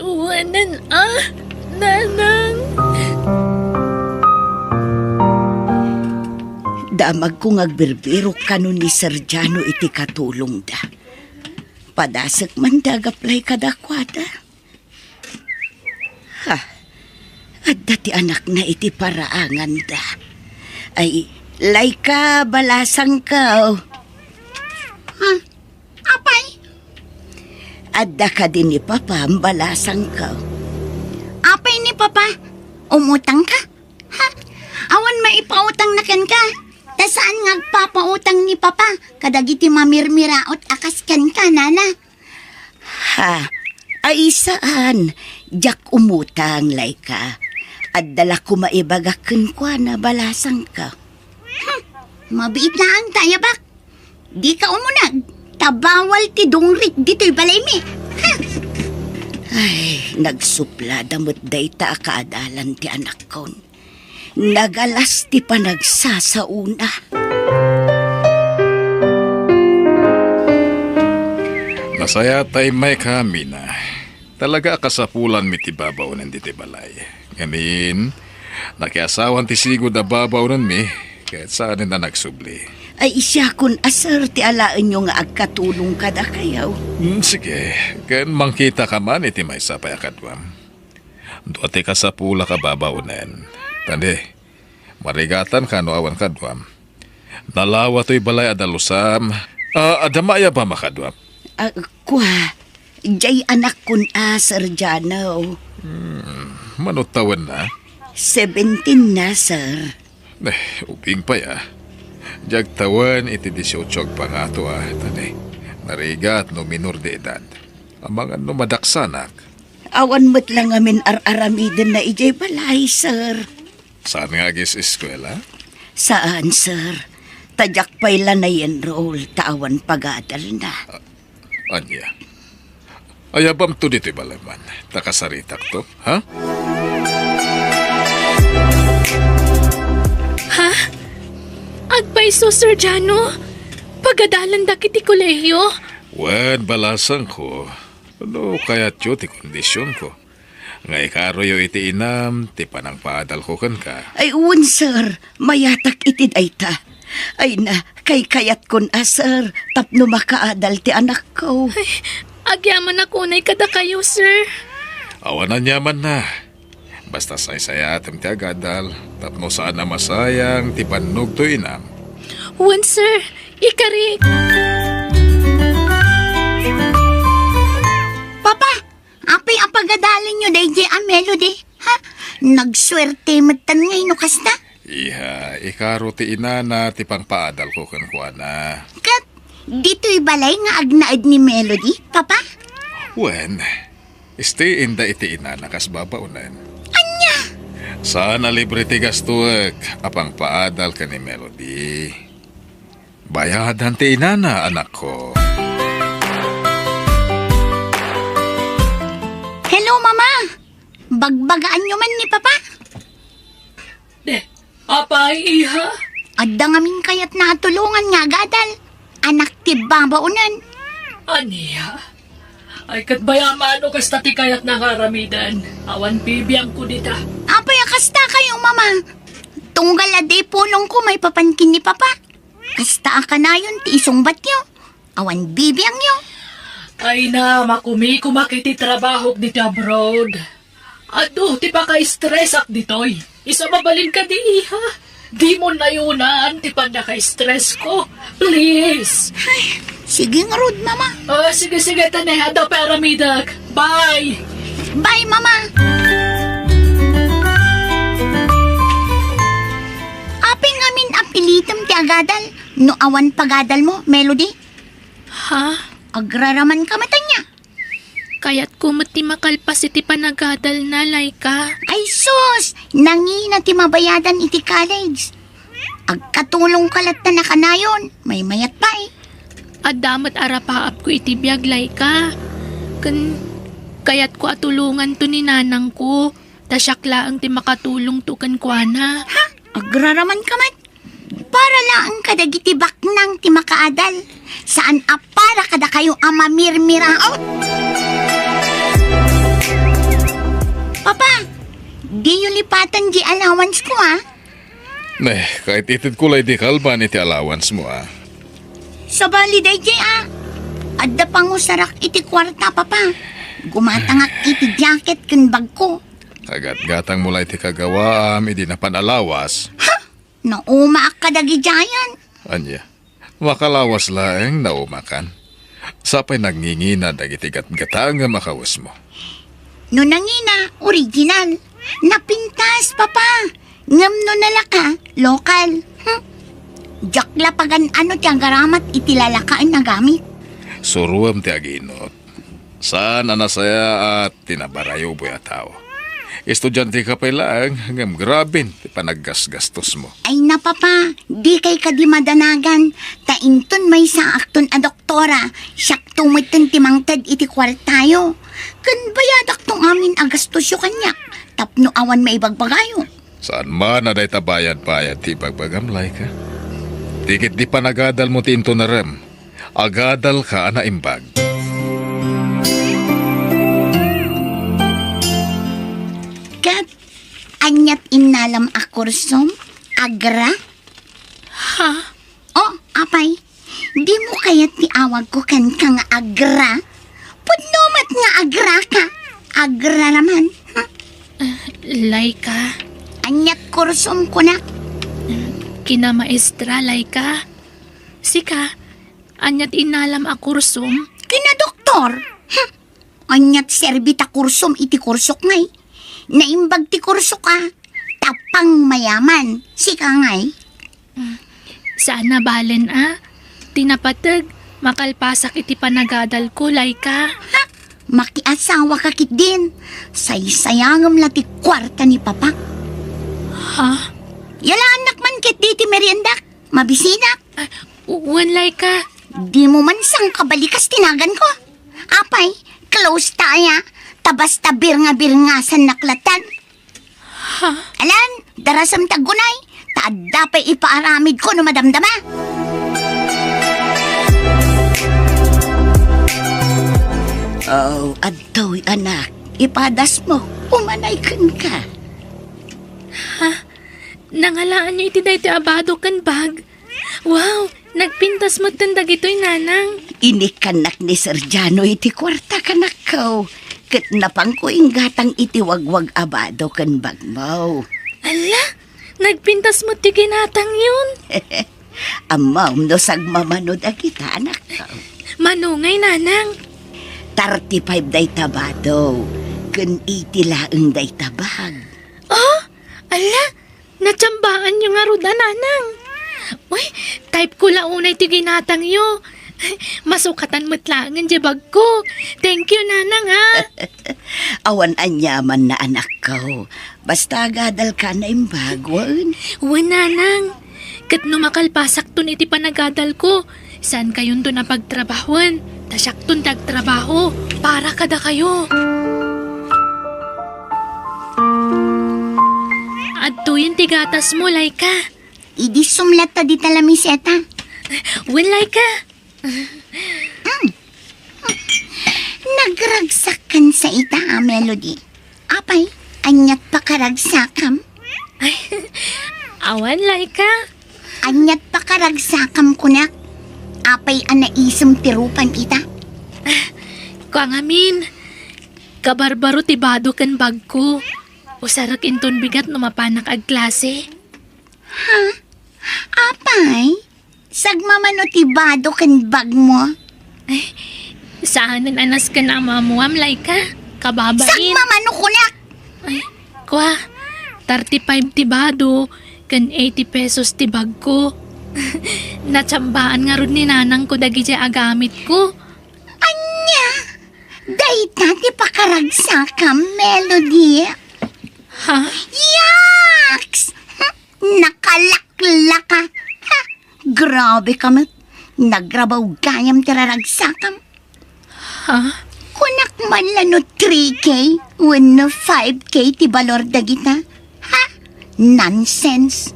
Wen a, nanang. Damagko nga agbirbirok kano ni Sir Jano iti katulongda. Padasek man da gaplay kadakuada. Ha, adda ti anakna iti paraanganda. Ay, Laika, balasangko. Ha? Apay? Adda kadi ni Papa, balasangko. Apay ni Papa? Umutangka? Ha? Awan maipautangna kenka? Ta saan nga agpapautang ni Papa kadagiti mamirmiraot a kas kenka, nana? Ha? Ay, saan. Diak umutang, Laika. Adda la koma ibagak kenkuana, balasangko. Hmm, mabiit laeng ta ayabak. Dika umuneg, ta bawal ti dungrik ditoy balaymi. Ha? Ay, nagsuplada met dayta a kaadalan ti anakkon. Nagalas ti panagsasaona. Nasayaat ta immay ka, Mina. Talaga a kasapulanmi ti babaonen ditoy balay. Ngamin, nakiasawan ti sigud a babaonenmi, ket saanen a nagsubli. Ay, siakon a, sir, ti alaenyo nga agkatulong kadakayo. Hmm, sige, ken mangkitaka man iti maysa pay a kaduam. Dua ti kasapulak a babaonen. Tani, marigatanka no awan kaduam. Nalawa toy balay a dalusam. Ah, adda maayabam a kaduam? Ah, kua, diay anakkon a, Sir Jano. Hmm, mano tawenna? Seventeen na, sir. Eh, ubing pay a. Diay agtawen iti dieciocho agpangato a, tani. Narigat no minor de edad. Amangan no madaksanak. Awan met la ngamin ar-aramiden na idiay balay, sir. Saan nga agis-eskuela? Saan, sir. Ta diak pay la na-enroll ta awan pagadalna. Ania? Ayabamto ditoy balay man. Ta kasaritakto, ha? Ha? Agpay Isu, Sir Jano, pagadalandak iti kolehiyo. Wen, balasangko, no kayatyo ti kondisionko, nga ikaroyo iti inam ti panangpaadalko kenka. Ay, wen, sir. Mayatak iti dayta. Ay na, kaykayatkon a, sir, tapno makaadal ti anakko. Ay, agyamanak unay kadakayo, sir. Awan aniamanna. Basta saysayaatem ti agadal, tapno saan a masayang ti bannogto, inam. Wen, sir. Ikarik. Papa, apay a pagadalenyo daydiay a Melody? Ha? Nagsuerte metten ngay no kasta? Iha, ikaro ti inana ti pangpaadalko kenkuana. Ket ditoy balay nga agnaed ni Melody, Papa? Wen, istiinda iti inana kas babaonen. Ania? Saan a libre ti gastoek a pangpaadal ken ni Melody. Bayadan ti inana, anakko. Hello, Mama! Bagbagaanyo man ni Papa? De, apay, iha? Adda ngamin kayatna a tulongan nga agadal. Anak ti babaonen. Ania? Ay, ket bayamano kasta ti kayatna nga aramiden. Awan bibiangko dita. Apay a kasta kayo, Mama? Tunggal a di pulongko maipapan ken ni Papa. Kasta a kanayon ti isungbatyo. Awan bibiangyo. Ay na, makumikumak iti trabahok diti abroad. Adu ti paka-stressak ditoy. Isu a mabalin kadi, iha. Dimo nayunan ti pannaka-stressko. Please. Ay, sige ngarud, Mama. Ah, sige, sige, tane. Adda pay aramidek. Bye. Bye, Mama. Apay ngamin a pilitem ti agadal no awan pagadalmo, Melody? Ha? Agraraman ka met ania? Kayatko met ti makalpas iti panagadalna, Laika. Ay sus! Nangina ti mabayadan iti college. Agkatulongka latta a kanayon, maymayat pay. Adda met arapaapko iti biag, Laika. Ken kayatko a tulonganto ni nanangko, ta siak laeng ti makatulongto kenkuana. Ha? Agraraman ka met? Para laeng kadagiti baknang ti makaadal. Saan a para kadakayo a mamirmiraot. Papa, diyo lipaten di allowance ko, ah. Ne, kait itedko lay di kalban iti allowance mo, ah. Sabali daydi, ah. Adda pangusarak iti kuarta, Papa. Gumatangak iti jacket ken bagko. Agatgatang mo lay ti kagawaam idi napan alawas. Ha? Naumaak kadagidiayen. Ania? Makalawas laeng naumakan. Sapay nangingina dagiti gatgatangem a kawesmo. No nangina, original. Napintas, Papa. Ngem no nalaka, lokal. Hmm. Diak la pagan-ano ti agaramat iti lalakaen a gamit. Suroem ti aginot. Saan a nasayaat ti nabarayuboy a tao. Estudiante ka pay laeng, ngem graben ti panaggasgastosmo. Ay na, Papa, dikay kadi madanagan, ta inton maysaakton a doktora, siakto metten ti mangted iti kuartayo. Ken bayadakto ngamin a gastosyo kaniak, tapno awan maibagbagayo. Saan man a dayta bayad-bayad ti ibagbagam, Laika. Ti ket di panagadalmo ti intunarem. Agadalka a naimbag. Ket aniat innalam a kursom, Agra? Ha? Oh, apay, dimo kayat ti awagko kenka nga Agra? Pudno met nga Agra ka. Agraraman. Ha? Ah, Laika. Aniat kursom kunak? Kinamaestra, Laika. Sika, aniat innalam a kursom? Kinadoktor. Hmm. Aniat serbi ta kursom iti kursok ngay? Naimbag ti kursok a, tapang mayaman. Sika ngay? Saan a balen a. Ti napateg, makalpasak iti panagadalko, Laika. Ha? Makiasawa ka ketdin. Saysayangem la ti kuarta ni Papa. Ha? Yalaannak man ketdi ti meriendak. Mabisinak. Ah, wen, Laika. Dimo man sangkabalikas ti naganko. Apay, close ta aya. Ta basta birnga-birngasannak latta. Ha? Alan, darasem ti aggunay. ta adda pay ipaaramidko no madamdama. Oh, adtoy, anak, ipadasmo, umanay kenka. Ha? Nangalaanyo iti daytoy a bado ken bag? Wow! Nagpintas metten dagitoy, Nanang. Inikkannak ni Sergiano iti kuarta, kanakko, ket napangko inggatang iti wagwag a bado ken bagmo. Ala! Nagpintas met ti ginatangyon. Ammom no sagmamano dagita, anakko. Mano ngay, Nanang? Thirty-five dayta bado, ken eighty laeng dayta bag. Oh? Ala! Natsambaanyo ngarud a, Nanang. Uy, type ko la unay ti ginatangyo. Masukatan met laengen diay bagko. Thank you, Nanang, ha. Awan aniamanna, anakko. Basta agadalka naimbag, wen? Wen, Nanang. Ket no makalpasakton iti panagadalko, saankayonton a pagtrabahoen, ta siakton ti agtrabaho para kadakayo. Adtoyen ti gatasmo, Laika. Idi sumlat ta dita lamiseta. Wen, Laika. Mm. Nagragsakkan sa ita a Melody. Apay, aniat pakaragsakam? Ay, awan, Laika. Aniat pakaragsakam kunak? Apay a naisem ti rupan ita? Kua ngamin, kabarbaro ti bado ken bagko. Usarek inton bigat no mapanak agklase. Ha? Apay? Sagmamano ti bado ken bagmo? Ay, saanen a nasken a maammuam, Laika. Kababain. Sagmamano kunak! Ay, kua, thirty-five ti bado, ken eighty pesos ti bagko. Natsambaan ngarud ni nanangko dagidiay a gamitko. Ania? Dayta ti pakaragsakam, Melody? Ha? Yaks! Nakalaklaka! Ha! Grabeka met! Nagrabaw gayam ti raragsakam. Ha? Kunak man la no three K wenno five K ti balor dagita. Ha? Nonsense!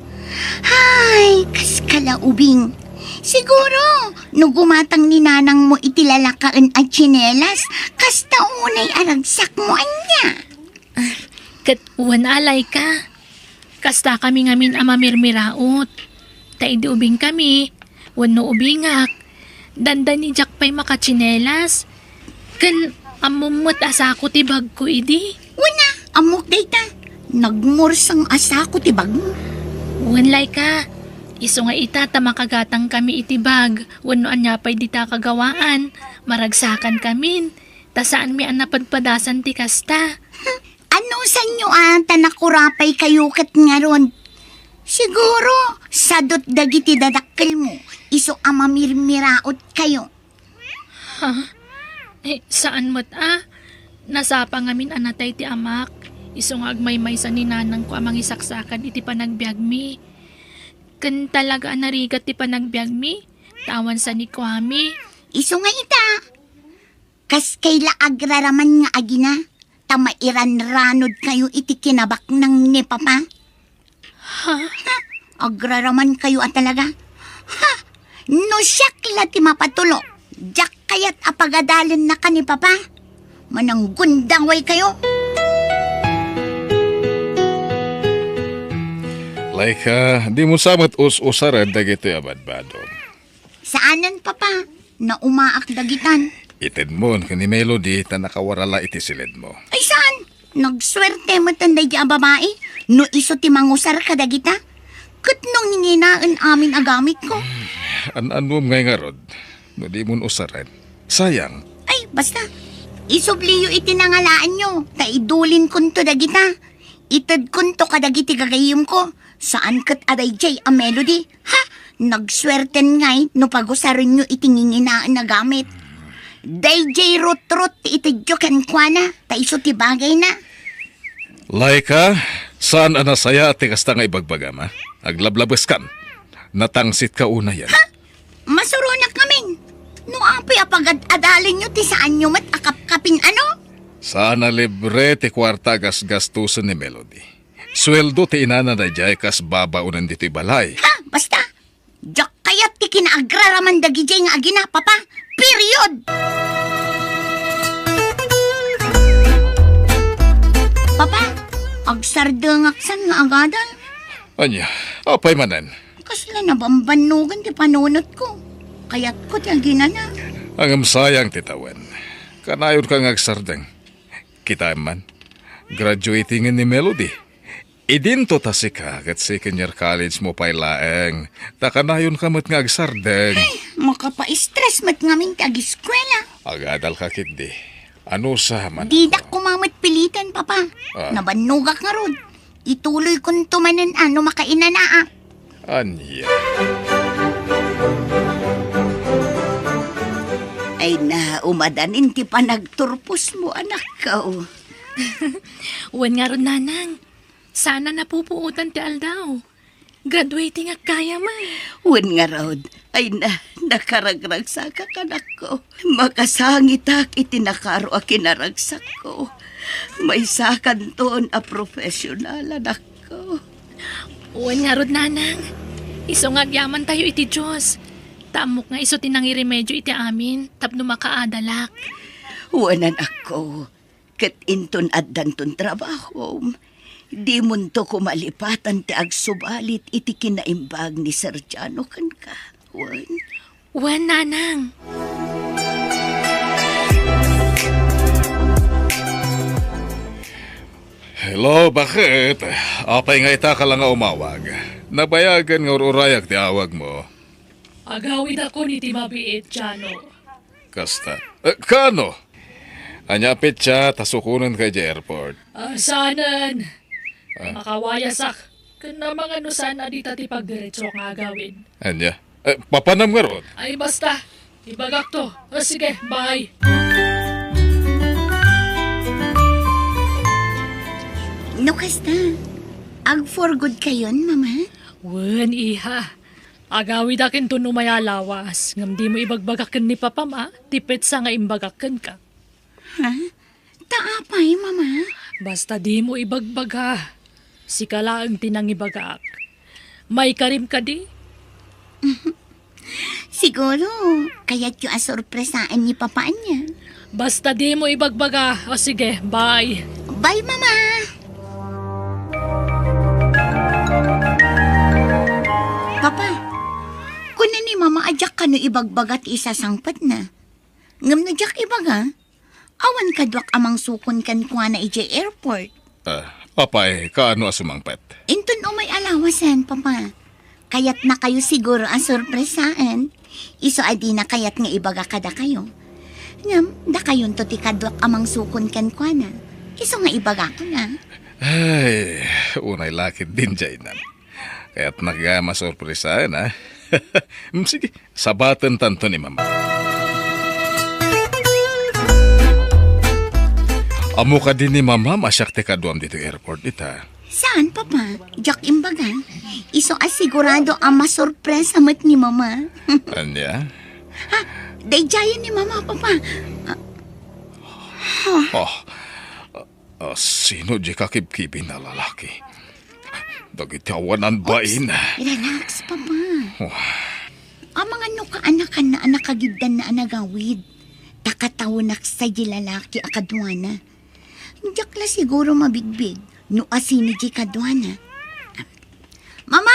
Ay, kas kalaubing. Siguro, no gumatang ni nanangmo iti lalakaen a tsinelas, kasta unay a ragsakmo, ania? Ah, ket wen, Laika. Kastakami ngamin a mamirmiraot. Ta idi ubingkami, wenno ubingak, dandani diak pay makatsinelas. Ken ammom met a sako ti bagko idi. Wen a, ammok dayta. Nagmurseng a sako ti bagmo. Wen, Laika. Isu nga ita ta makagatangkami iti bag wenno ania pay dita kagawaan, maragsakamin. Ta saanmi a napadpadasan ti kasta. Anusanyo a ta nakurapaykayo ket ngarud? Siguro, sadut dagiti dadakkelmo, isu a mamirmiraotkayo. Ha? Eh, saan met a? Nasapa ngamin a natay ti amak, isu nga agmaymaysa ni nanangko a mangisaksakad iti panagbiagmi. Ken talaga a narigat ti panagbiagmi, ta awan sanikuami. Isu nga ita, kaskay la agraraman nga agina, ta mairanranodkayo iti kinabaknang ni Papa. Ha? Ha? Agraramankayo a talaga? Ha? No siak la ti mapatulok, diak kayat a pagadalennaka ni Papa. Mananggundawaykayo. Laika, dimo sa met us-usaren dagitoy a badbadom. Saanen, Papa. Naumaak dagitan. Itedmon ken ni Melody ta nakawara la iti siledmo. Ay, saan? Nagsuerte met daydi a babai no isu ti mangusar kadagita. Ket no nginginaen amin a gamitko. An-annom ngay ngarud no dimon usaren. Sayang. Ay, basta. Isubliyo iti nangalaanyo, ta idulinkonto dagita. Itedkonto kadagiti gagayyemko. Saan ket a daydiay a Melody. Ha? Nagsuerten ngay no pagusarenyo iti nginginaen a gamit. Daydiay rutrot ti itedyo kenkuana, ta isu ti bagayna. Laika, saan a nasayaat ti kasta nga ibagbagam, a? Aglablabeskan. Natangsitka unayen. Ha? Masuronak ngamin. No apay a pagad-adalenyo ti saanyo met a kapkapin, ano? Saan a libre ti kuarta a gasgastosen ni Melody. Sueldo ti inana daydiay kas babaonen ditoy balay. Ha? Basta! Diak kayat ti kinaagraraman dagidiay nga agina, Papa. Period! Papa, agsardengak san nga agadal. Ania, apay manen? Kasla nabambannogan ti panunotko. Kayatko ti aginana. Ngem sayang ti tawen. Kanayonka nga agsardeng. Kitaem man, graduating ni Melody. Idinto ta sika ket second year college mo pay laeng. Ta kanayonka met nga agsardeng. Ay, makapaistres met ngamin ti agiskuela. Agadalka ketdi. Anusa man. Didak koma met piliten, Papa. Ah. Nabannogak ngarud. Ituloykonto manen a no makainanaak. Ania? Ay na, umadanin ti panagturposmo, anakko. Wen ngarud, Nanang. Saan a napupuotan ti aldaw. Graduating ak gayam, ay. Wen ngarud, ay na, nakaragragsakak, anakko. Makasangitak iti nakaro a kinaragsakko. Maysakanton a profesional, anakko. Wen ngarud, Nanang. Isu nga agyamantayo iti Dios. Ta ammok nga isu ti nangiremedio iti amin tapno makaadalak. Wen, anakko. Ket inton addanton trabahom, dimonto koma lipatan ti agsubalit iti kinaimbag ni Sergiano kenka. Wen? Wen, Nanang. Hello, bakit? Apay nga ita ka la nga umawag? Nabayagen nga ur-urayak ti awagmo. Agawidakon iti mabiit, Jano. Kasta. Eh, kaano? Ania a petsa ta sukonenka idiay airport? Ah, saanen. Ah. Makawayasak. Ken namangano saan a dita ti pagdiretso nga agawid. Ania? Eh, papanam ngarud? Ay, basta. Ibagakto. O, sige, bye. No kasta, ag-for good kayon, Mama? Wen, iha. Agawidak inton umay a lawas, ngem dimo ibagbaga ken ni Papam a ti petsa nga imbagak kenka. Ha? Ta apay, Mama? Basta dimo ibagbaga. Sika laeng ti nangibagak. Maikarim kadi? Siguro, kayatyo a sorpresaen ni Papa ania. Basta dimo ibagbaga. O sige, bye. Bye, Mama! Papa, kuna ni Mama a diak kano ibagbaga ti isasangpetna. Ngem no diak ibaga, awan kaduak a mangsukon kenkuana idiay airport. Ah, apay, kaano a sumangpet? Inton umay a lawasen, Papa. Kayatnakayo siguro a sorpresaen. Isu a dina kayat nga ibaga kadakayo. Ngem, dakayonto ti kaduak a mangsukon kenkuana. Isu nga ibagakon a. Ay, unay lakit din, Jainam. Kayatnak gayam a sorpresaen, a. Mm, sige, sabatentanto ni Mama. Ammo kadi ni Mama a siak ti kaduam ditoy airport ita? Saan, Papa? Diak imbaga. Isu a sigurado a masorpresa met ni Mama. Ania? Ha? Daydiayen ni Mama, Papa. Ah. Ha? Oh. Ah, sino di kakibkibin a lalaki? Dagiti awanan bain. Oops, relax, Papa. Wah. Amangan no kaanakanna a nakagiddanna a nagawid. Ta katawenak sa di lalaki a kaduana. Diak la siguro mabigbig no asino di kaduana. Mama!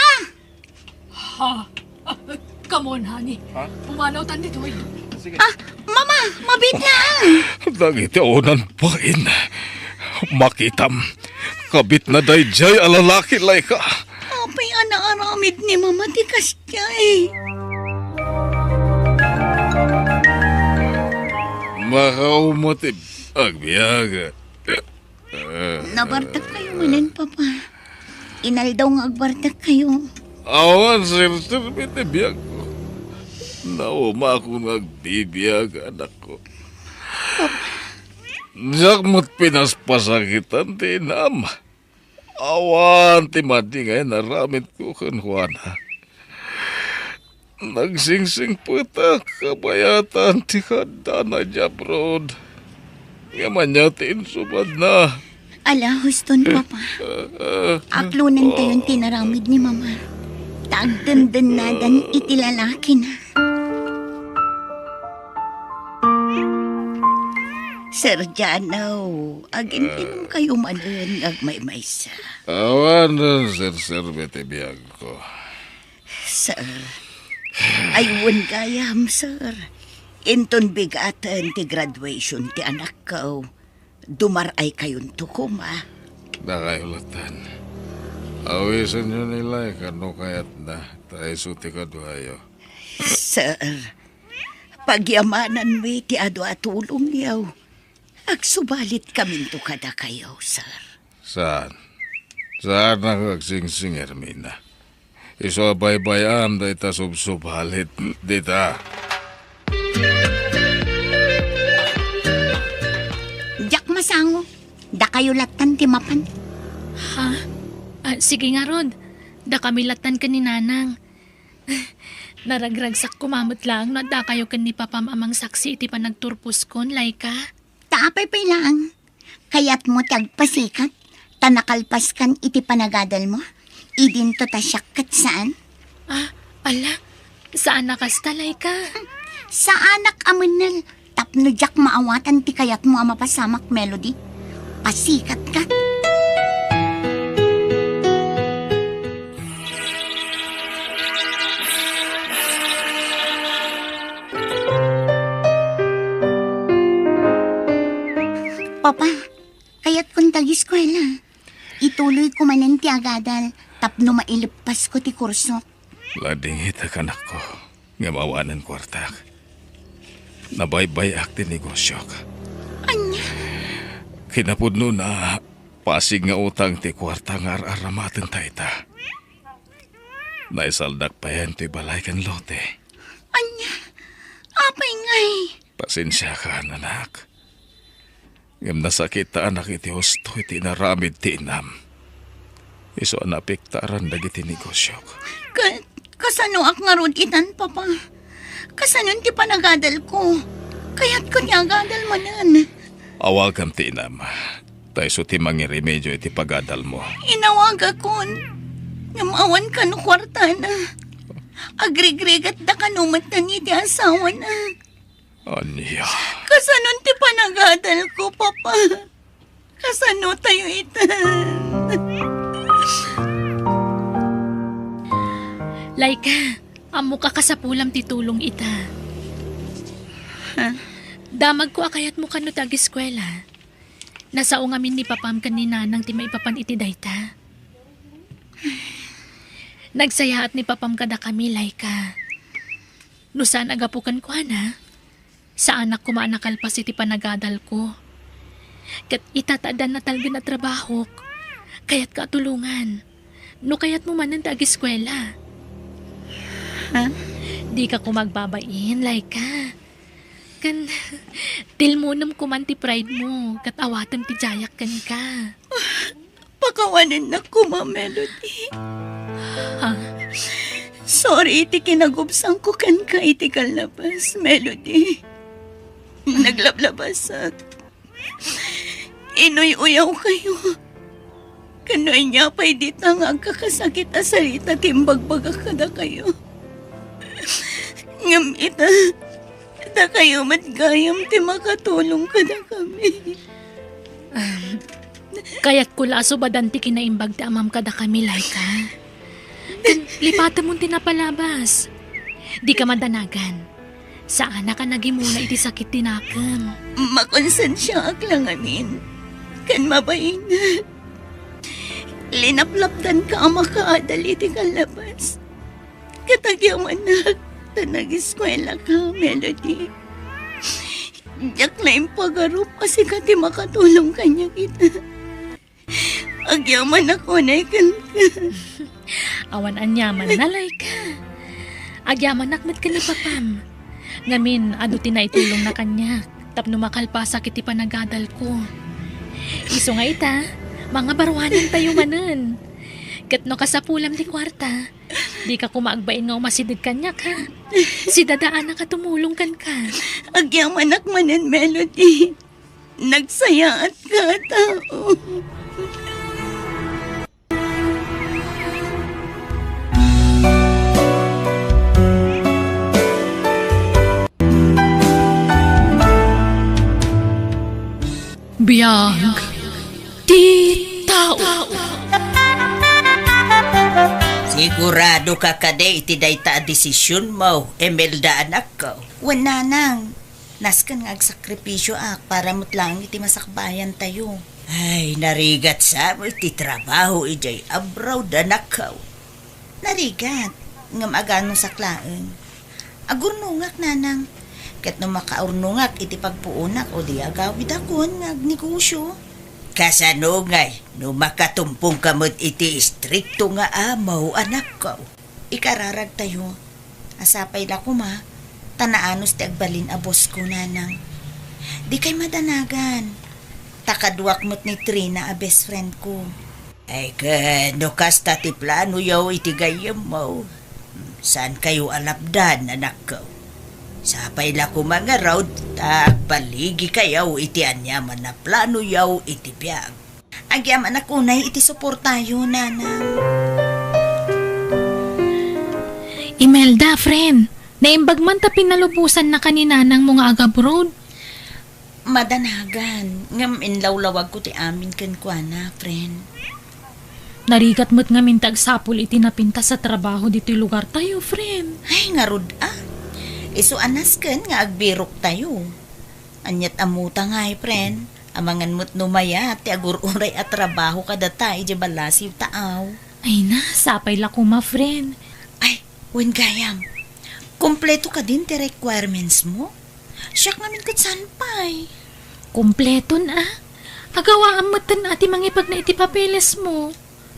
Ha? Ah, come on, honey. Ha? Pumanawtan ditoy. Sige. Ah, Mama, mabiit na, ah. Dagiti awanan bain. Makitam. Kabitna daydiay a lalaki, Laika. Apay a naaramid ni Mama ti kasdiay? Makauma ti agbiag. Nabartek kayo manen, Papa. Inaldaw nga agbartek kayo. Awan serserbi ti biagko. Naumakon nga agbibiag, anakko. Papa. Diak met pinaspasakitan ti inam. Awan ti madi nga inaramidko kenkuana. Nagsingsingpetak kabayatan ti kaadana idiay abroad. Ngem ania ti insubadna? Ala, huston, Papa. Aklonentayon ti inaramid ni Mama. Ta agdendennadan iti lalakina. Sir Jano, agintinongkayo manen nga agmaymaysa. Awan serserbi ti biagko. Sir, ay wen gayam, sir. Inton bigaten ti graduation ti anakko, dumaray-ayonto koma. Dakayo latten. Awisenyo ni Laika no kayatna, ta isu ti kaduayo. Sir, pagyamananmi ti adu a tulongyo. Agsubalitkaminto kadakayo, sir. Saan? Saan nga agsingsingir, Mina? Isu a baybay-am dayta subsubalit dita. Diak masango. Dakayo lattan ti mapan. Ha? Ah, sige ngarud. Dakami lattan ken ni Nanang. Naragragsak koma met laeng no addakayo ken ni Papam a mangsaksi iti panagturposkon, Laika. Ta apay pay laeng? Kayatmo ti agpasikat, ta nakalpaskan iti panagadalmo? Idinto ta siak ket saan? Ah, ala, saan a kasta, Laika? Saanak a mennel, tapno diak maawatan ti kayatmo a mapasamak, Melody. Pasikatka. Papa, kayatkon ti ageskuela. Ituloyko manen ti agadal tapno maileppasko ti kursok. Ladingitak, anakko, ngem awanen kuartak. Nabaybay-ak ti negosiok. Ania? Kinapudnona, pasig nga utang ti kuarta nga ar-aramatenta ita. Naisaldak payen toy balay ken lote. Ania? Apay ngay? Pasensiakan, anak. Ngem nasakitanak iti husto iti inaramid ti inam. Isu a naapektaran dagiti negosiok. Ka-, kasanoak ngarud itan, Papa? Kasanon ti panagadalko? Kayatko ti agadal manen. Awagam ti inam. Ta isu ti mangiremedio iti pagadalmo. Inawagakon. Ngem awan kano kuartana. Agrigrigatda kano met iti asawana. Ania? Kasanon ti panagadalko, Papa? Kasano tayo ita? Laika, ammok a kasapulam ti tulong ita. Ha? Damagko a kayatmo kano ti ageskuela. Nasao ngamin ni Papam ken ni Nanang ti maipapan iti dayta. Nagsayaat ni Papam kadakami, Laika. No saan a gapu kenkuana, saanak koma a nakalpas iti panagadalko. Ket ita ta addan natalgen a trabahok, kayatka a tulongan. No kayatmo manen ti ageskuela. Ha? Dika koma agbabain, Laika. Ken tilmonem koman ti pride mo, ket awatem ti diayak kenka. Pakawanennak koma, Melody. Ha? Sorry iti kinagubsangko kenka iti kallabas, Melody. Naglablabasak. Inuy-uyawkayo. Ken no ania pay dita nga agkakasakit a sarita ti imbagbagak kadakayo. Ngem ita, dakayo met gayam ti makatulong kadakami. Um, kayatko la a subadan ti kinaimbag ti amam kadakami, Laika. Ken lipatemon ti napalabas. Dika madanagan. Saanak a nagimuna iti sakit ti nakem. Makonsensiaak la ngamin. Ken mabainak. Linaplapdanka a makaadal iti kallabas. Ket agyamanak ta nageskuelaka, Melody. Diak la impagarup a sika ti makatulong kaniak ita. Agyamanak unay kenka. Awan aniaman, Laika. Agyamanak met ken ni Papam. Ngamin, adu ti naitulongna kaniak tapno makalpasak iti panagadalko. Isu nga ita, mangabaruanentayo manen. Ket no kasapulam ti kuarta, dika koma agbain nga umasideg kaniak, ha? Si Dada Anak a tumulong kenka. Agyamanak manen, Melody. Nagsayaat ka, tao. Biag ti tao. Sigurado ka kadi iti dayta a desisionmo, Imelda, anakko? Wen, nanang. Nasken nga agsakripisyoak para met laeng iti masakbayantayo. Ay, narigat sa met ti trabaho idiay abroad, anakko. Narigat, ngem aganusak laeng. Agurnongak, nanang. Ket no makaurnongak iti pagpuonak, o di agawidakon nga agnegosyo. Kasano ngay no makatumpongka met iti istrikto nga amo, anakko? Ikararagtayo. A, sapay la koma, ta naanus ti agbalin a bossko, nanang. Dikay madanagan. Ta kaduak met ni Trina a best friend ko. Ay, ket no kasta ti planoyo iti gayyemmo, saankayo a lapdan, anakko. Sapay la koma ngarud, ta agbaligikayo iti aniaman a planoyo iti biag. Agyamanak unay iti suportayo, nanang. Imelda, friend, naimbag man ta pinalubosannaka ni nanangmo nga agabroad. Madanagan, ngem inlawlawagko ti amin kenkuana, friend. Narigat met ngamin ti agsapul iti napintas a trabaho ditoy lugartayo, friend. Ay, ngarud a. Isu a nasken nga agbiroktayo. Aniat ammota ngay, friend? Amangan met no mayat ti agur-uray a trabaho kadata idiay balasiw, taaw. Ay na, sapay la koma, friend. Ay, wen gayam. Kompleto kadin ti requirements mo? Siak ngamin ket saan pay? Kompleton a. Agawaam metten a ti mangipagna iti papeles mo.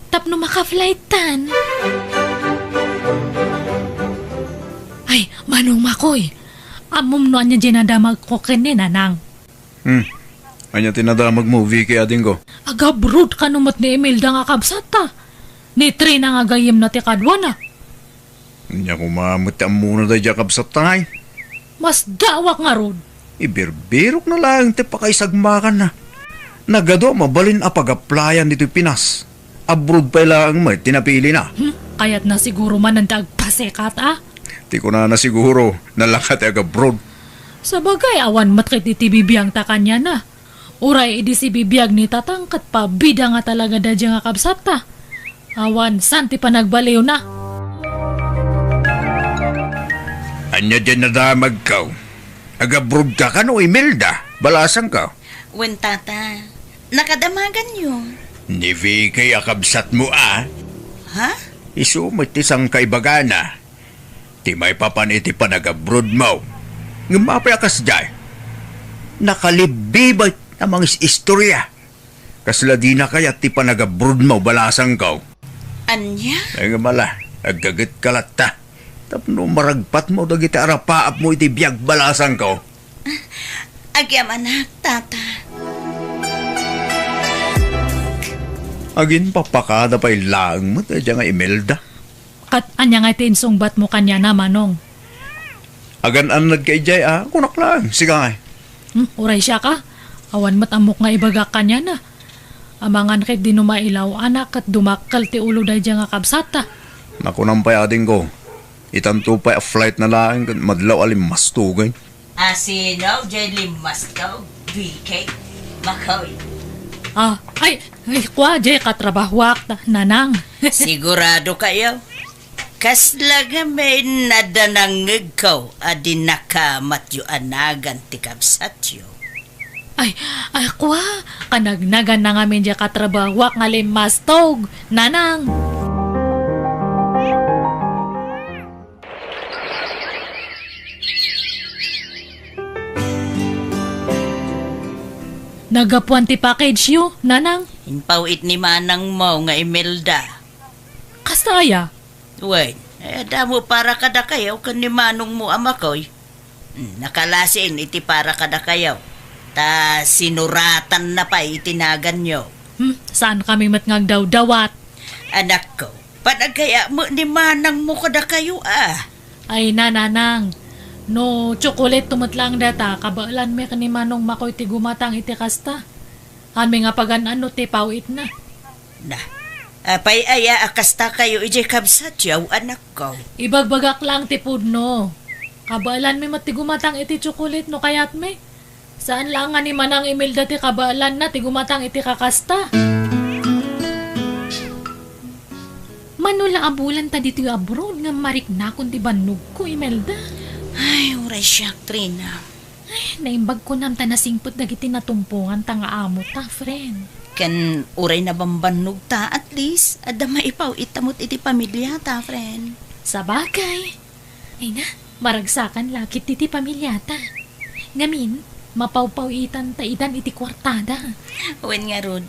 Tapno maka-flight tan. Ay, Manong Makoy. Ammom no ania diay nadamagko ken ni Nanang? Hmm. Ania ti nadamagmo, Vicky, adingko? Agabroad kano met ni Imelda nga kabsatta. Ni Trina nga gayyemna ti kaduana. Ania koma met ti ammona daydiay a kabsatta, ngay? Masdaawak ngarud. Ibirbirokna laeng ti pakaisagmakanna. Nagadu a mabalin a pag-applyan ditoy Pinas. Abroad pay laeng met ti napilina. Hmm, kayatna siguro manen ti agpasekat, a? Ti kunana siguro, nalaka ti agabroad. Sabagay, awan met ket iti bibiangta kaniana. Uray idi sibibiag ni Tatang ket pabida nga talaga daydiay nga kabsatta. Awan saan ti panagbaliwna. Ania diay nadamagko? Agabroad ka kano, Imelda? Balasangko. Wen, Tata. Nakadamaganyo. Ni Vicky a kabsatmo a? Ha? Isu met ti sangkaibagana. Ti maipapan iti panagabroadmo. Ngem apay a kasdiay? Nakalibbibay a mangis-istorya. Kasla dina kayat ti panagabroadmo, balasangko. Ania? Ay, ngem ala, aggagetka latta. Tapno maragpatmo dagiti arapaapmo iti biag, balasangko. Agyamanak, Tata. Aginpapakada pay laeng met daydiay nga Imelda. Ket ania nga ti insungbatmo kaniana, Manong? Agan-annadka idiay a, kunak laeng, sika ngay. Hmm, uray siak a. Awan met ammok nga ibagak kaniana. Amangan ket di no mailaw-anak ket dumakkel ti ulo daydiay nga kabsatta. Nakunam pay, adingko. Itanto pay a flightna laeng ket madlaw a limmastogen. Asino diay limmastog, B K? Makoy. Ah, ay, ay, kua, diay katrabahoak, ta-, Nanang. Sigurado kayo? Kasla ngamin a danangngegko a di nakamatyo a nagan ti kabsatyo. Ay, ay, kua, kanagnagan na ngamin diay katrabahoak nga limmastog, Nanang. Nagapuan ti package-yo, Nanang? Impaw-it ni manangmo nga Imelda. Kasta aya? Wen, ay, adda mo para kadakayo ken ni manongmo a Makoy. Hmm, nakalasin iti para kadakayo. Ta sinuratanna pay iti naganyo. Hmm, saankami met nga agdawdawat. Anakko, panagayat met ni manangmo kadakayo a. Ay na, Nanang. No tsokolate to met laeng dayta, kabaelanmi ken ni Manong Makoy ti gumatang iti kasta. Hanmi nga pagan-an no ti paw-itna. Na, apay aya a kastakayo idiay kabsatyo, anakko? Ibagbagak laeng ti pudno. Kabaelanmi met ti gumatang iti tsokolate no kayatmi. Saan laeng nga ni Manang Imelda ti kabaelanna ti gumatang iti kakasta. Mano la a bulan ta ditoy abroad nga mariknakon ti bannogko, Imelda? Ay, uray siak, Trina. Ay, naimbag kunam ta nasingpet dagiti natumpongan ta nga amo ta, friend. Ken uray nabambannog ta, at least, adda maipaw-it ta met iti pamiliata, friend. Sabagay. Ay na, maragsakan la ket iti pamiliata. Ngamin, mapawpaw-itan ta idan iti kuartada. Wen ngarud,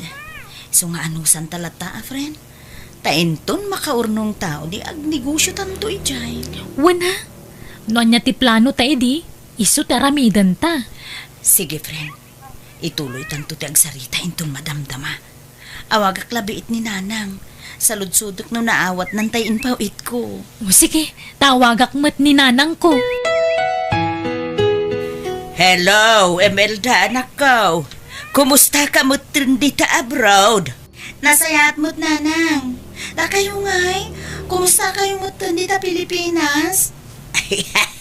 isu nga anusan ta latta a, friend. Ta inton makaurnong ta, di agnegosiotanto idiay. Wen a, no ania ti plano ta idi, isu ti aramiden ta. Sige, friend. Ituloy tanto ti agsarita inton madamdama. Awagak labiit ni Nanang. Saludsodek no naawatnan tay impaw-itko. O sige, tawagak met ni Nanangko. Hello, Imelda, anakko. Kumusta ka met dita abroad? Nasayaat met, Nanang. Dakayo ngay, kumusta kayo met dita Pilipinas?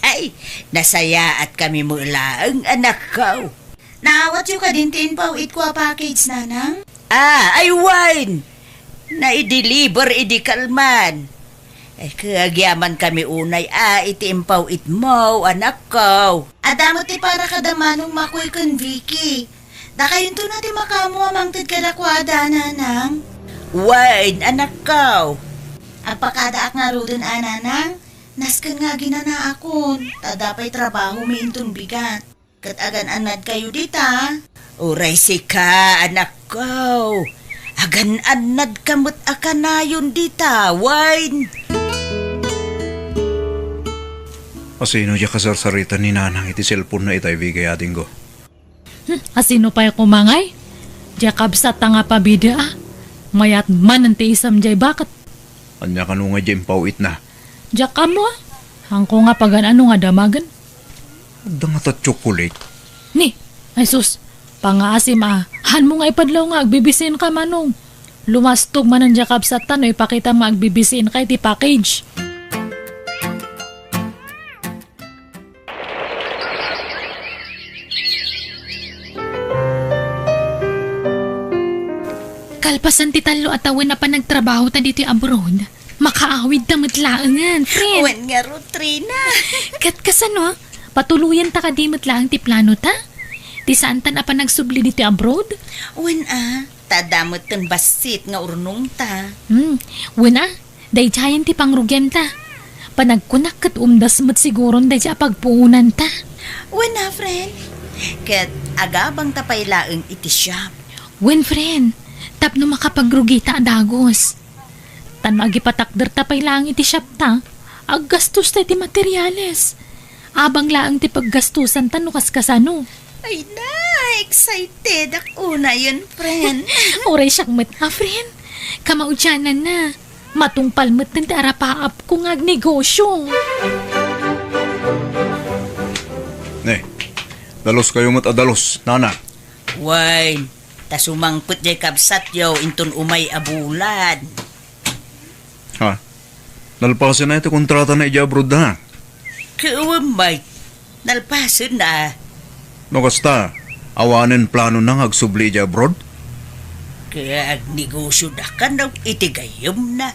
Ay, nasayaat kami met laeng, anakko. Naawatyo kadin ti impaw-itko a package, Nanang? Ah, ay wen! Naideliver idi kalman. Ay, agyaman kami unay a iti impaw-itmo, anakko. Adda met ti para kada Manong Makoy ken Vicky. Dakayonto na ti makaammo a mangted kadakuada, Nanang. Wen, anakko. Agpakadaak ngaruden a, Nanang. Nasken nga aginanaakon, ta adda pay trabahomi inton bigat. Ket agan-annadkayo dita. Uray sika, anakko. Agan-annadka met a kanayon dita, wen. Asino diay kasarsarita ni Nanang iti cellphone-na itay, Vicky, adingko? Hmm, asino pay koma ngay? Diay kabsatta nga pabida a. Mayat manen ti isam diay baket. Ania kano nga diay impaw-itna? Diak ammo a. Haanko nga pagan-an no nga damagen. Adda ngata tsokolate? Ni, ay sus, pangaasim a. Haanmo nga ipadlaw nga agbibisiinka, Manong. Lumastog manen diay kabsatta no ipakitam nga agbibisiinka iti package. Kalpasan ti tallo a tawen a panagtrabahota ditoy abroad, makaawidta met laengen, friend. Wen ngarud, Trina. Ket kasano? Patuloyenta kadi met laeng ti planota? Ti saantan a panagsubli ditoy abroad? Wen a, ta adda metten bassit nga urnongta. Hmm, wen a, daydiayen ti pangrugianta. Panagkunak ket umdas met siguron daydiay a pagpuonanta. Wen a, friend. Ket agabangta pay laeng iti shop. Wen, friend, tapno makapagrugita a dagus. Ta no agipatakderta pay laeng iti shopta, aggastosta iti materiales. Abang laeng ti paggastusanta no kaskasano. Ay na, excited ak unayen, friend. Uray siak met a, friend. Kamaudiananna, matungpal metten ti arapaapko nga agnegosio. Ne, dalos kayo met a dalos, nana. Wen, ta sumangpet jay kabsatyo inton umay a bulan. Ha? Nalpasen na iti kontratana idiay abroad da, ha? Ket wen met, nalpasen na. No kasta, awanen planona nga agsubli idiay abroad? Ket agnegosyo da kano iti gayyemna.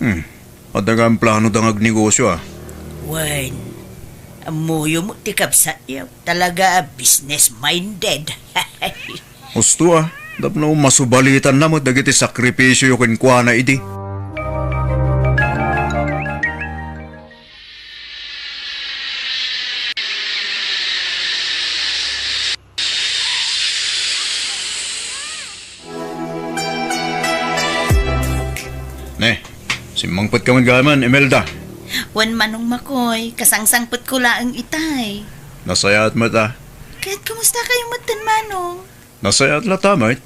Hmm. Adda nga plano da nga agnegosyo, a. Wen, ammoyo met ti kabsatyo. Talaga a business-minded. Husto, a. Tapno masubalitanna met dagiti sakripisioyo kenkuana idi. Ne, simmangpetka met gayam, Imelda. Wen, Manong Makoy, kasangsangpetko laeng itay. Nasayaat met, a. Ket kumusta kayo metten, Manong? Nasayaat latta met.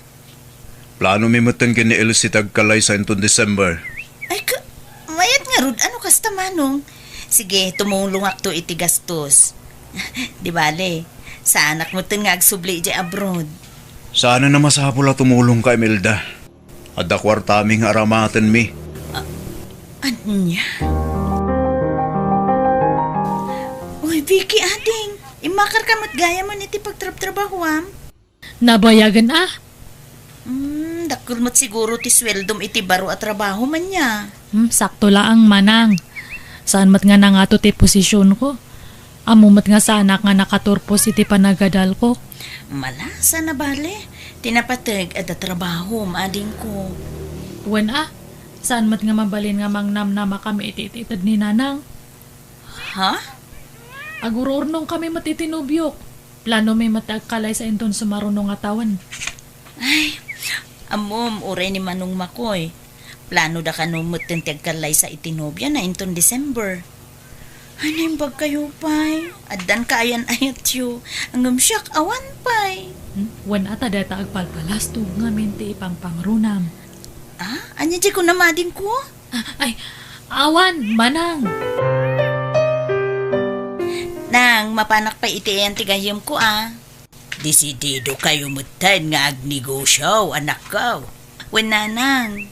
Planomi metten ken ni Elsie ti agkalaysa inton December. Ay, ka-, mayat ngarud, ano kasta, Manong? Sige, tumulongakto iti gastos. Di bale, saanak metten nga agsubli idiay abroad. Saan a masapul a tumulongka, Imelda. Adda kuartami nga aramatenmi. A-, ania? Uy, Vicky, ading, immakarka met gayam iti pagtrabtrabahoam? Nabayagen a. Hmm, dakkel met siguro ti sueldom iti baro a trabahom ania. Hmm, sakto laeng, manang. Saan met nga nangato ti posisionko. Ammo met nga saanak nga nakaturpos iti panagadalko. Malasa na bale. Ti napateg, adda trabahom, adingko. Wen a, saan met nga mabalin nga mangnamnamakami iti it-ited ni nanang. Ha? Agururnongkami met iti nobiok. Planomi met ti agkalaysa inton sumaruno nga tawen. Ay, ammom, uray ni Manong Makoy. Planoda kano metten ti agkalaysa iti nobiana inton December. Ay, naimbag kayo pay. Addan kaayan-ayatyo. Ngem siak, awan pay. Hmm? Wen a ta dayta agpalpalasto ngamin ti ipangpangrunam. Ah? Ania di ko namadingko? Ah, ay, awan, manang. Nang, mapanak pay iti ayan ti gayyemko, a. Desidido kayo metten nga agnegosio, anakko. Wen, nanang.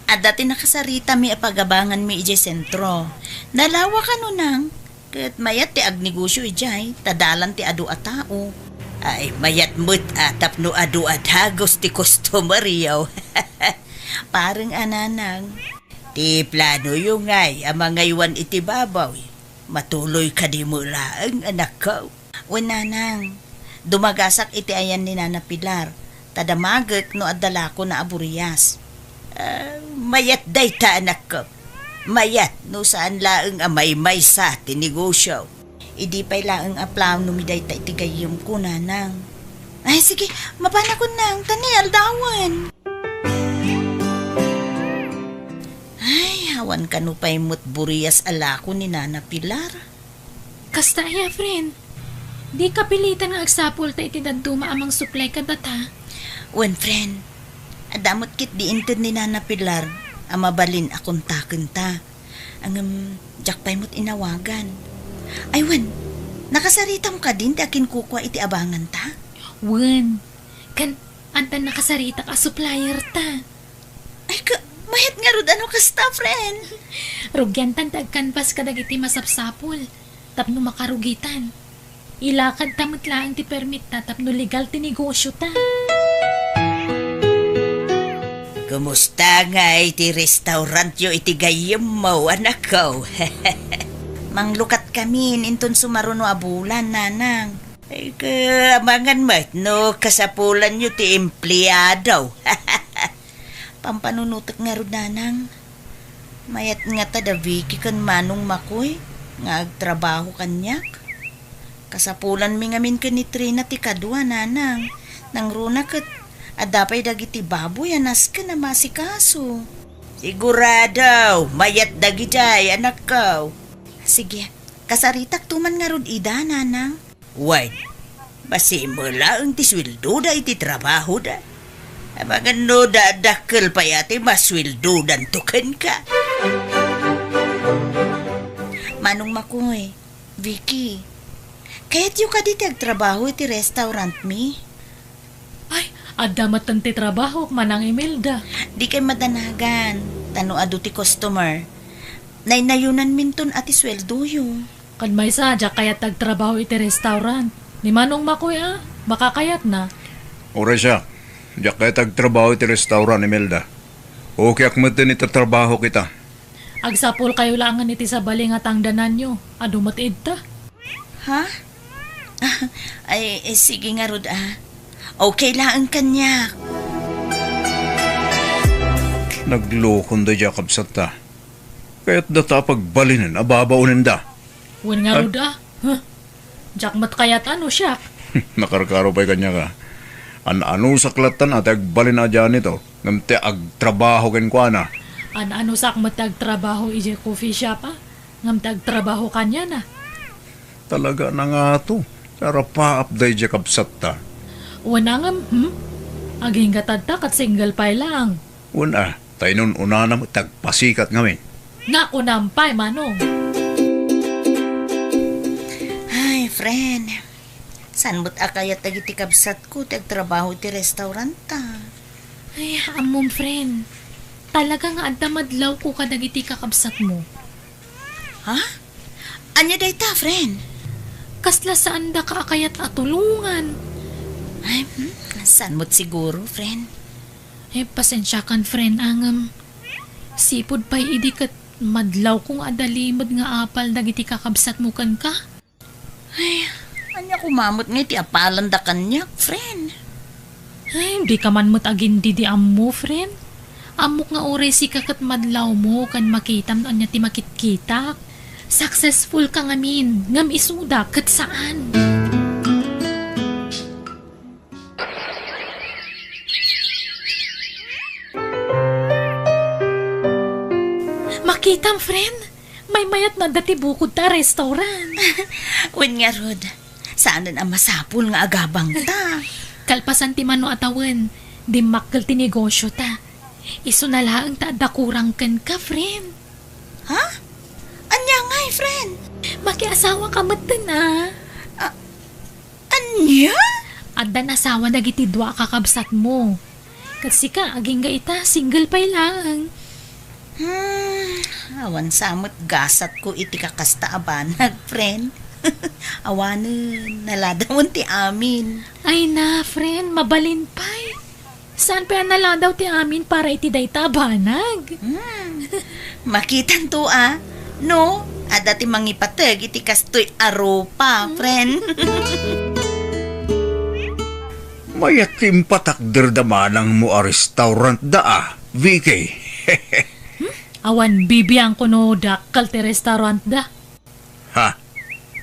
Adda ti nakasaritami a pagabanganmi idiay sentro. Nalawa kano, nang? Ket mayat ti agnegosio idiay, ta dalan ti adu a tao. Ay, mayat met a tapno adu a dagus ti customer-yo. Pareng a, nanang. Ti planoyo ngay a mangaywan iti baboy, matuloy kadi met laeng, anakko? Wen, nanang, dumagasak iti ayan ni Nana Pilar, ta damagek no adda lakona a burias. Ah, mayat dayta, anakko. Mayat no saan laeng a maymaysa ti negosio. Idi pay laeng a planomi dayta iti gayyemko, nanang. Ay, sige, mapanakon, nang, ta ni aldawen. Ay, awan kano pay met burias a lako ni Nana Pilar. Kasta aya, friend. Di kapilitan nga agsapulta iti dadduma a mangsuplay kadata. Wen, friend. Adda met ketdi inted ni Nana Pilar a mabalin a kontakenta. Ngem, diak pay met inawagan. Ay, wen, nakasaritam kadin ti akinkukua iti abanganta? Wen, ken addan nakasaritak a supplierta. Ay, ka, mayat ngarud a no kasta, friend. Rugiantan ti agkanbas kadagiti masapsapul tapno makarugitan. Ilakadta met laeng ti permitta tapno legal ti negosiota. Kumusta ngay ti restaurantyo iti gayyemmo, anakko? Manglukatkamin inton sumaruno a bulan, nanang. Ay, ka, amangan met no kasapulanyo ti empleado. Pampanunotek ngarud, nanang. Mayat ngata da Vicky ken Manong Makoy nga agtrabaho kaniak. Kasapulanmi ngamin ken ni Trina ti kadua, nanang. Nangruna ket adda pay dagiti baboy a nasken a maasikaso. Sigurado, mayat dagidiay, anakko. Sige, kasaritakto man ngarud ida, nanang. Wen, masima laeng ti sueldoda iti trabahoda. Amangan no da-, dakkel pay a ti masueldodanto kenka. Manong Makoy, Vicky, kayatyo kadi ti agtrabaho iti restaurantmi? Ay, adda metten ti trabahok, Manang Imelda. Dikay madanagan, ta no adu ti customer, naynayonanminton a ti sueldoyo. Ken maysa, diak kayat ti agtrabaho iti restaurant. Ni Manong Makoy a, makakayatna. Uray siak, diak kayat ti agtrabaho iti restaurant, Imelda. Okayek metten iti trabahok ita. Agsapulkayo laengen iti sabali nga tangdananyo. Adu met idta. Ha? Ay, eh, sige ngarud, a. Okay laeng kaniak. Naglokon daydiay a kabsatta. Kayatdata a pagbalinen a babaonenda. Wen ngarud, a. Huh? Diak met kayat a no siak. Nakarkaro pay kaniak, a. An-anusak lattan a ti agbalin a janitor, ngem ti agtrabaho kenkuana. An-anusak met ti agtrabaho idiay coffee shop, a, ngem ti agtrabaho kaniana. Talaga a nangato ti arapaap daydiay kabsatta. Wen a ngem, hmm? Agingga tadta ket single pay laeng. Wen a, ta inun-unana met ti agpasikat ngamin. Nakunam pay, Manong. Friend, saan met a kayat dagiti kabsatko ti agtrabaho iti restauranta? Ay, ammom, friend. Talaga nga adda madlawko kadagiti kakabsatmo. Ha? Ania dayta, friend? Kasla saandaka a kayat a tulongan. Ay, hmm, saan met siguro, friend? Ay, pasensiakan, friend, a ngem sipud pay idi ket madlawko nga adda limed nga apal dagiti kakabsatmo kenka. Ay, ania koma met nga iti apalanda kaniak, friend? Ay, dika man met agindidi ammo, friend. Ammok nga uray sika ket madlawmo ken makitam no ania ti makitkitak. Successful ka ngamin, ngem isuda ket saan. Makitam, friend? Maymayat no adda ti bukod ta a restaurant. Wen ngarud, saanen a masapul nga agabangta. Kalpasan ti mano a tawen, dimmakkel ti negosyota. Isuna laeng ta adda kurang kenka, friend. Ha? Ania ngay, friend? Makiasawa ka metten, a. A-, ania? Addan asawa dagiti dua a kakabsatmo. Ket sika, agingga ita, single pay laeng. Hmm, awan sa met gasatko iti kakasta a banag, friend. Awanen, naladawen ti amin. Ay na, friend, mabalin pay. Saan pay a naladaw ti amin para iti dayta a banag? Hmm. Makitanto a, no, adda ti mangipateg iti kastoy a rupa, friend. Mayat ti impatakder da manangmo a restaurant da a, Vicky. Awan bibiangko no dakkel ti restaurant da. Ha?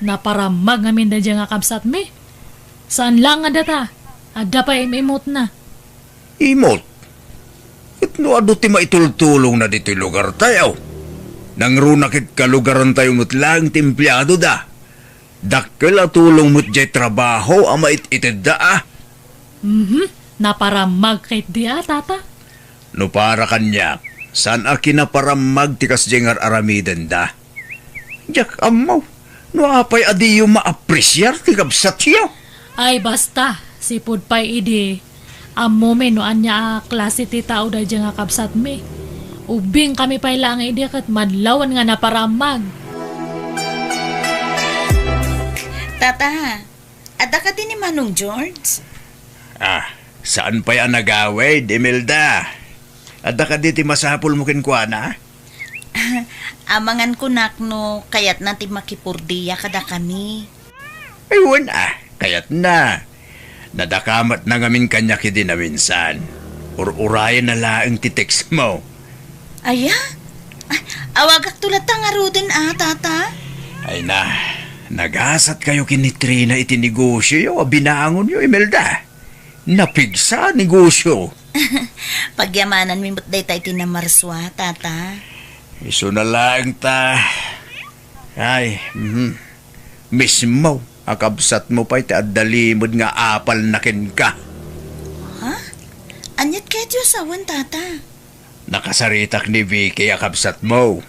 Naparamag ngamin daydiay nga kabsatmi. Saan laeng a data, adda pay im-imotna. Imot? Ket no adu ti maitultulongna ditoy lugartayo. Nangruna ket kalugarantayo met laeng ti empleadoda. Dakkel a tulong met diay trabaho a mait-itedda a. Mhm. Naparamag ketdi a, tata. No para kaniak, saan a kinaparammag ti kasdiay nga ar-aramidenda. Diak ammo no apay a diyo maapresiar ti kabsatyo. Ay, basta, sipud pay idi, ammomi no ania a klase ti tao daydiay nga kabsatmi. Ubbingkami pay laeng idi ket madlawen nga naparammag. Tata, adda kadi ni Manong George? Ah, saan pay a nagawid, Imelda? Adda kadi ti masapulmo kenkuana? Amangan kunak no kayatna ti makipurdiya kadakami. Ay, wen a, kayatna. Nadakamatna ngamin kaniak idi naminsan. Ur-urayenna laeng ti textmo. Aya? Ah, awagakto latta ngaruden a, tata? Ay na, nagasatkayo ken ni Trina iti negosioyo a binangonyo, Imelda. Napigsa a negosio. Pagyamananmi met dayta iti namarsua, tata. Isuna laeng ta. Ay, mhm. Mismo a kabsatmo pay ti adda limed nga apalna kenka. Ha? Aniat ketdi a sawen, tata? Nakasaritak ni Vicky a kabsatmo.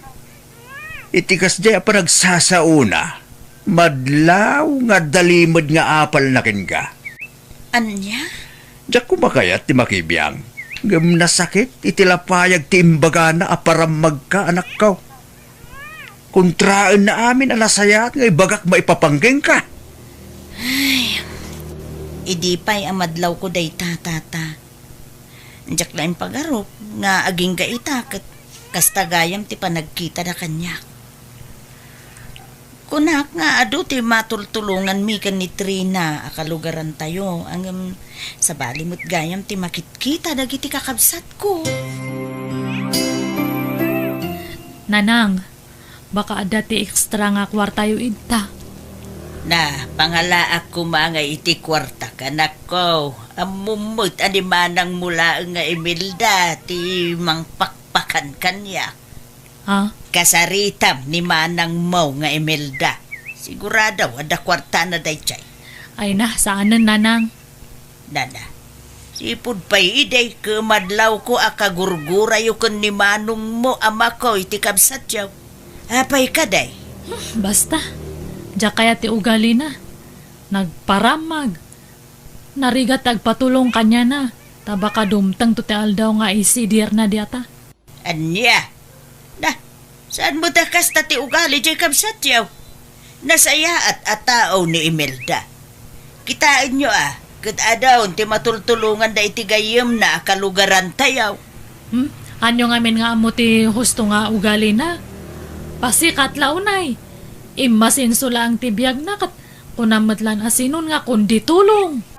Iti kasdiay a panagsasaona, madlaw nga adda limed nga apalna kenka. Ania? Diak koma kayat ti makibiang, ngem nasakit iti lapayag ti imbagana a parammagka, anakko. Kontraenna amin a nasayaat nga ibagak maipapan kenka. Ay, idi pay a madlawko dayta, tata. Diak la impagarup nga agingga ita ket kasta gayam ti panagkitada kaniak. Kunak nga adu ti matultulonganmi ken ni Trina a kalugarantayo, ngem sabali met gayam ti makitkita dagiti kakabsatko. Nanang, baka adda ti extra nga kuartayo ita. Na, pangalaak koma nga iti kuarta, kanakko. Ammom met a ni manangmo laeng nga Imelda ti mangpakpakan kaniak. Ha? Kasaritam ni manangmo nga Imelda. Sigurado, adda kuartana daydiay. Ay na, saanen, nanang. Nana, sipud pay idi, ket madlawko a kagurgurayo ken ni manongmo, amako, iti kabsatyo. Apay kadi? Hmm, basta. Diak kayat ti ugalina. Nagparamag. Narigat ti agpatulong kaniana, ta baka dumtengto ti aldaw nga isidirna diata. Ania? Da, saan met a kasta ti ugali diay kabsatyo? Nasayaat a tao ni Imelda. Kitaenyo a, ket adun ti matultulonganda iti gayyemna a kalugarantayo. Hmm? Ania ngamin nga ammo ti husto nga ugalina? Pasikat la unay. Immasinso laeng ti biagna ket kunam met laeng a sinon nga kundi tulong.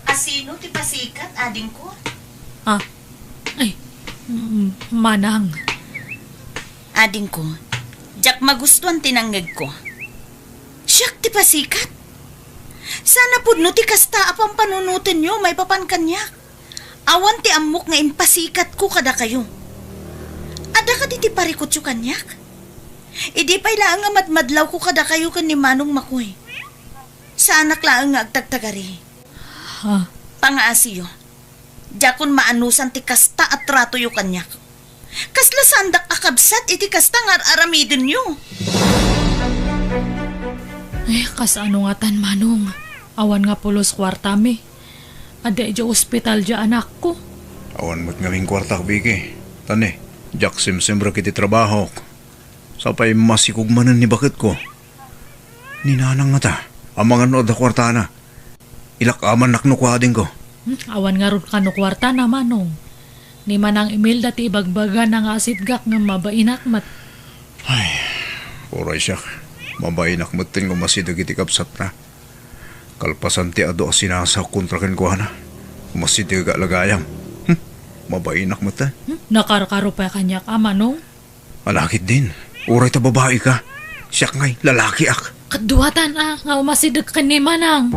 Asino ti pasikat, adingko? Ah, ay, mm, manang. Adingko, diak magustuan ti nangngegko. Siak ti pasikat? Saan a pudno ti kasta a pampanunotenyo maipapan kaniak? Awan ti ammok nga impasikatko kadakayo. Adda kadi ti parikutyo kaniak? Idi pay laeng a madmadlawko kadakayo ken ni Manong Makoy, saanak laeng nga agtagtagari. Ha? Pangaasiyo. Diakon maanusan ti kasta a tratoyo kaniak. Kasla saandak a kabsat iti kasta nga ar-aramidenyo. Ay, kasano ngatan, Manong? Awan nga pulos kuartami. Adda idiay ospital diay anakko. Awan met ngamin kuartak, Vicky. Tani, diak simsimrek iti trabahok. Sapay masikog manen ni baketko. Ni nanang ngata, amangan no adda kuartana. Ilak-amannak no kua, adingko. Hmm, awan ngarud kano kuartana, Manong. Ni Manang Imelda ti ibagbagana nga asitgak ngem mabainak met. Ay, uray siak. Mabainak metten nga umasideg iti kabsatna. Kalpasan ti adu a sinasaok kontra kenkuana, umasidegak la gayam. Hmm, mabainak metten. Hmm, nakarkaro pay kaniak a, Manong. Alakit din. Uray ta babaika. Siak ngay, lalakiak. Kaduatan a, nga umasideg ken ni Manang.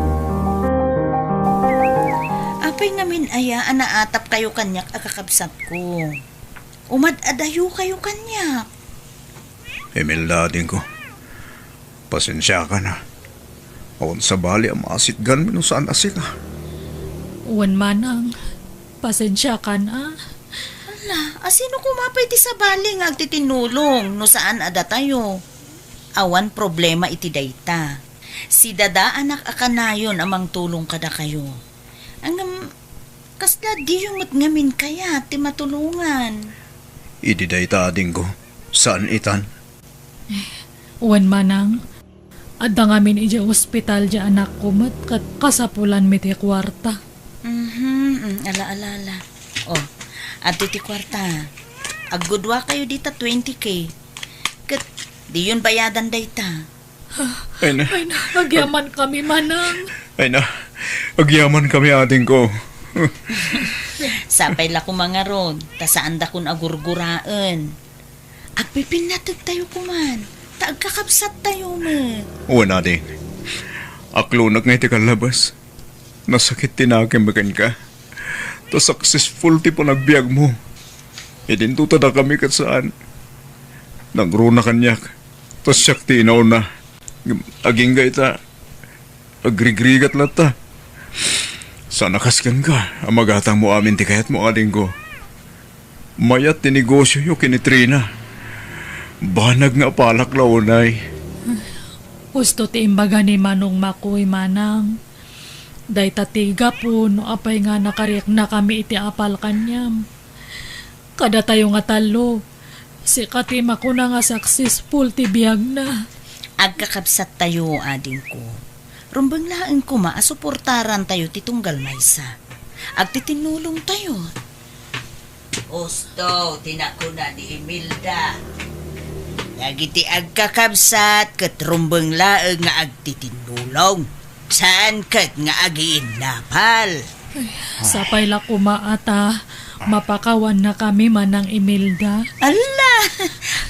Apay ngamin aya a naatapkayo kaniak a kakabsatko? Umad-adayokayo kaniak. Imelda, adingko. Pasensiakan a. Awan sabali a maasitganmi no saan a sika. Wen, Manang, pasensiakan a. Ala, asino koma pay ti sabali nga agtitinnulong no saan a datayo? Awan problema iti dayta. Sidadaanak a kanayon a mangtulong kadakayo. Ngem, kasla diyo met ngamin kayat ti matulongan? Idi dayta, adingko, saan itan? Wen, Manang, adda ngamin idiay ospital diay anakko met ket kasapulanmi ti kuarta. Mhm, mm, ala, ala, ala. Oh, adtoy ti kuarta. Agguduakayo dita twenty K. Ket diyon bayadan dayta. Ay na. Ay na, agyamankami, Manang. Ay na, agyamankami, adingko. Sapay la koma ngarud, ta saandakon a gurguraen. Agpipinnategtayo koman, ta agkakabsattayo met. Wen, ading. Aklonek nga iti kallabes. Nasakit ti nakemmi kenka. Ta successful ti panagbiagmo. Idinto ta dakami ket saan. Nangruna kaniak. Ta siak ti inauna. Ngem agingga ita, agrigrigat latta. Saan a kas kenka a magatangmo amin ti kayatmo, adingko. Mayat ti negosioyo ken ni Trina. Banag nga apalak la unay. Husto ti imbaga ni Manong Makoy, Manang. Dayta ti gapu no apay nga nakariaknakami iti apal kaniam. Kadatayo nga tallo, sika ti makuna nga successful ti biagna. Agkakabsattayo, adingko. Rumbeng laeng koma a suportarantayo ti tunggal maysa. Agtitinnulongtayo. Husto ti nakuna ni Imelda. Dagiti agkakabsat ket rumbeng laeng nga agtitinnulong. Saan ket nga agiinnapal. Ay, sapay la koma a ta mapakawannakami, Manang Imelda. Ala!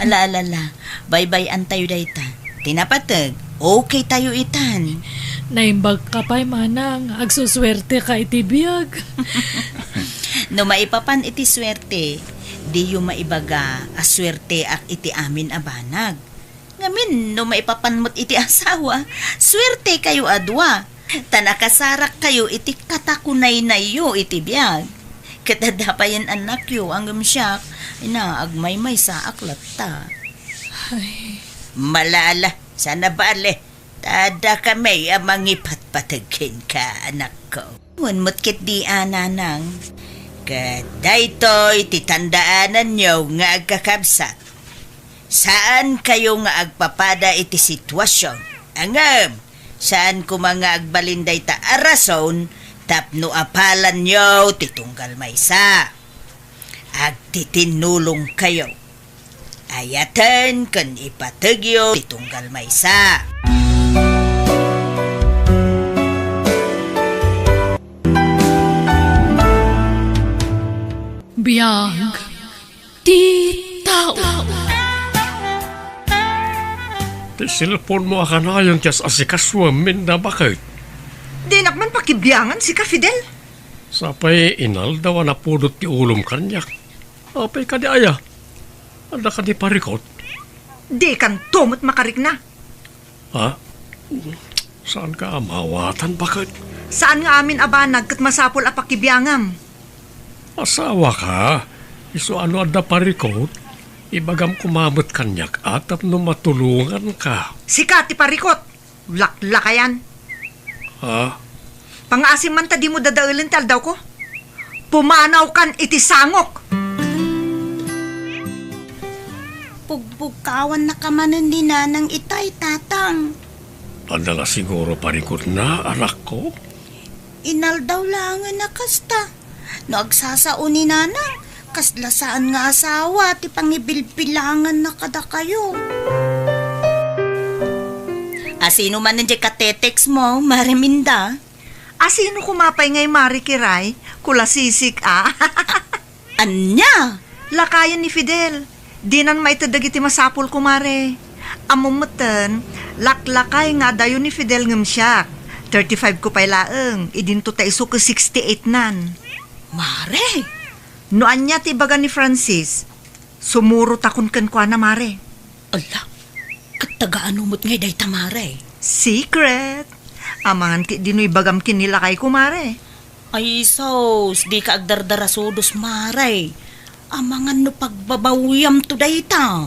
Ala, ala, ala. Baybay-antayo dayta. Ti napateg, okay tayo itan. Naimbag ka pay, Manang. Agsusuerte ka iti biag. No maipapan iti suerte, diyo maibaga a suerteak iti amin a banag. Ngamin, no maipapan met iti asawa, suertekayo a dua. Ta nakasarakkayo iti katakunaynayyo iti biag. Ket adda payen annakyo, ngem siak, ina, agmaymaysaak latta. Ay. Malala, saan a bale. Adda kami a mangipatpateg kenka, anakko. Wen met ketdi a, nanang. Ket daytoy ti tandaananyo nga agkakabsat. Saankayo nga agpapada iti situasion. Ngem, saan koma nga agbalin dayta a rason tapno apalanyo ti tunggal maysa. Agtitinnulongkayo. Ayaten ken ipategyo ti tunggal maysa. Biag ti tao. Ti cellphone-mo a kanayon ti as-asikasuem, Minda, baket? Dinak man pakibiangan sika, Fidel. Sapay inaldaw a napudot ti ulom kaniak. Apay kadi aya? Adda kadi parikot? Dikanto met makarikna. Ha? Saanka a mawatan, baket? Saan nga amin a banag ket masapul a pakibiangam. Asawaka, isu a no adda parikot, ibagam koma met kaniak a tapno matulonganka. Sika ti parikot! Laklakayan. Ha? Pangaasim man ta dimo dadaelen ti aldawko. Pumanawkan iti sangok! Pugbugkawannaka manen ni Nanang itay, Tatang. Adda la siguro parikotna, anakko? Inaldaw laengen a kasta. No agsasao ni Nanang, kasla saan nga asawa ti pangibilbilanganna kadakayo. Asino manen diay katetext mo, Mare Minda? Asino koma pay ngay, Mare Kiray? Kulasisik a. Ania? Lakayen ni Fidel. Dinan maited dagiti masapulko, Mare. Ammom metten, laklakay nga adayo ni Fidel ngem siak. Thirty-five ko pay laeng, idinto ta isu ket sixty-eight nan. Mare! No ania ti ibaga ni Francis, sumurotakon kenkuana, Mare. Ala, ket taga ano met ngay dayta, Mare? Secret. Amangan ketdi no ibagam ken ni lakayko, Mare. Ay sus, dika agdardarasudos, Mare. Amangan no pagbabawiamto dayta.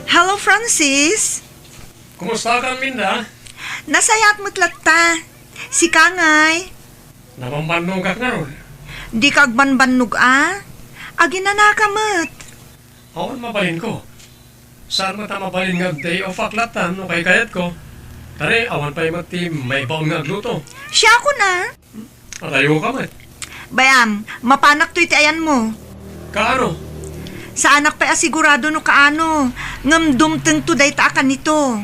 Hello, Francis. Kumustakan, Minda? Nasayaat met latta. Sika ngay? Nabambannogak ngarud. Dika agbanbannog a? Aginanaka met. Awan mabalinko. Saan met a mabalin nga ag-day off-ak latta no kaykayatko. Tari, awan pay met ti maibaon nga agluto. Siakon a? Adayoka met. Bay-am, mapanak toy ti ayanmo. Kaano? Saanak pay a sigurado no kaano, ngem dumtengto dayta a kanito.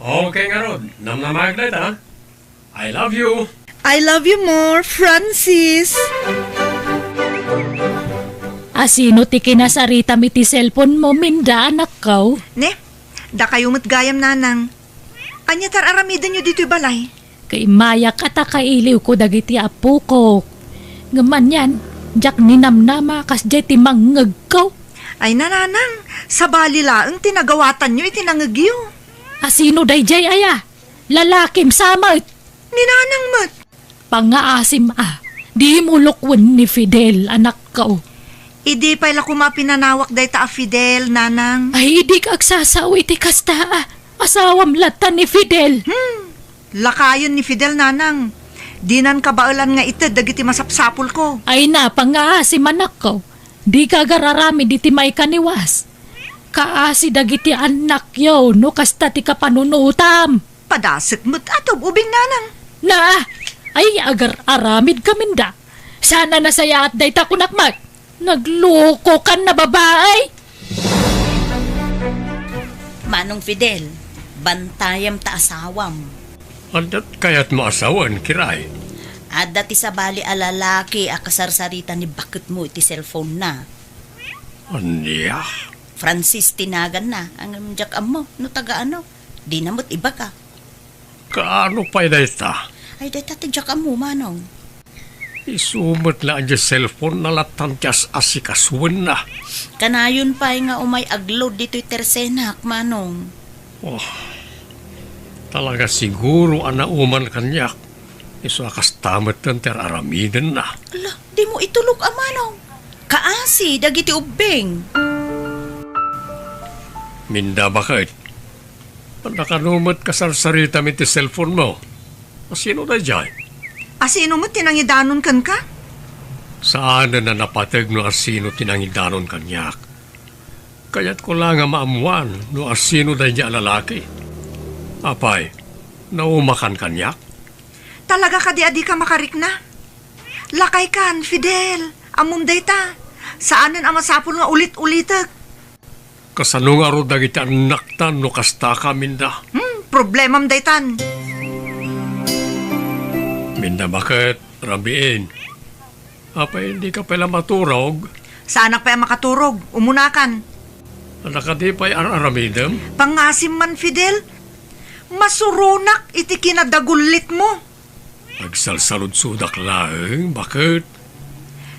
Okay ngarud, namnamaek dayta. I love you. I love you more, Francis. Asino ti kinasaritam iti cellphone mo, Minda, anakko? Ne, dakayo met gayam, Nanang. Ania ti ar-aramidenyo ditoy balay? Kaimmayak a ta kailiwko dagiti appokok. Ngem anian, diak ninamnama kasdiay ti mangngegko. Ay, Nanang, sabali laeng ti nagawatanyo iti nangngegyo. Asino daydiay aya? Lalakim sa met. Ni Nanang met. Pangaasim a, dimo lukwen ni Fidel, anakko. Idi pay la koma pinanawak dayta a Fidel, Nanang. Ay, dika agsasao iti kasta a. Asawam latta ni Fidel. Hmm. Lakayen ni Fidel, Nanang. Dinan kabaelan nga ited dagiti masapsapulko. Ay, na, pangaasim, anakko. Dika agar-aramid iti maikaniwas. Kaasi dagiti annakyo no kasta ti kapanunotam. Padasek met a tub-ubing, Nanang. Na, ay, agar-aramidka, Minda. Saan a nasayaat dayta, kunak met. Naglokokan a babai. Manong Fidel, bantayam ta asawam. Adda kayatmo a sawen, Kiray? Adda ti sabali a lalaki a kasarsarita ni baketmo iti cellphone-na. Ania? Francis ti naganna, ngem diak ammo no taga ano. Dina met ibaga. Kaano pay dayta? Ay, dayta ti diak ammo, Manong. Isu met la a diay cellphone-na lattan ti as-asikasuenna. Kanayon pay nga umay agload ditoy tersenak, Manong. Oh, talaga siguro a nauman kaniak. Isu a kasta metten ti ar-aramidenna. Ala, dimo itulok a, Manong. Kaasi dagiti ubbing. Minda, baket. Nakano met kasarsaritam iti cellphone mo? Asino daydiay? Asino met ti nangidanon kenka? Saanen a napateg no asino ti nangidanon kaniak. Kayatko la nga maammuan no asino daydiay a lalaki. Apay, naumakan kaniak? Talaga kadi a dika makarikna? Lakaykan, Fidel. Ammom dayta. Saanen a masapul nga ulit-ulitek. Kasano ngarud dagiti annakta no kastaka, Minda? Hmm, problemam daytan. Minda, baket, rabiin. Apay, dika pay la maturog? Saanak pay a makaturog. Umunakan. Adda kadi pay ar-aramidem? Pangasim man, Fidel. Masuronak iti kinadagullitmo. Agsalsaludsodak laeng, baket.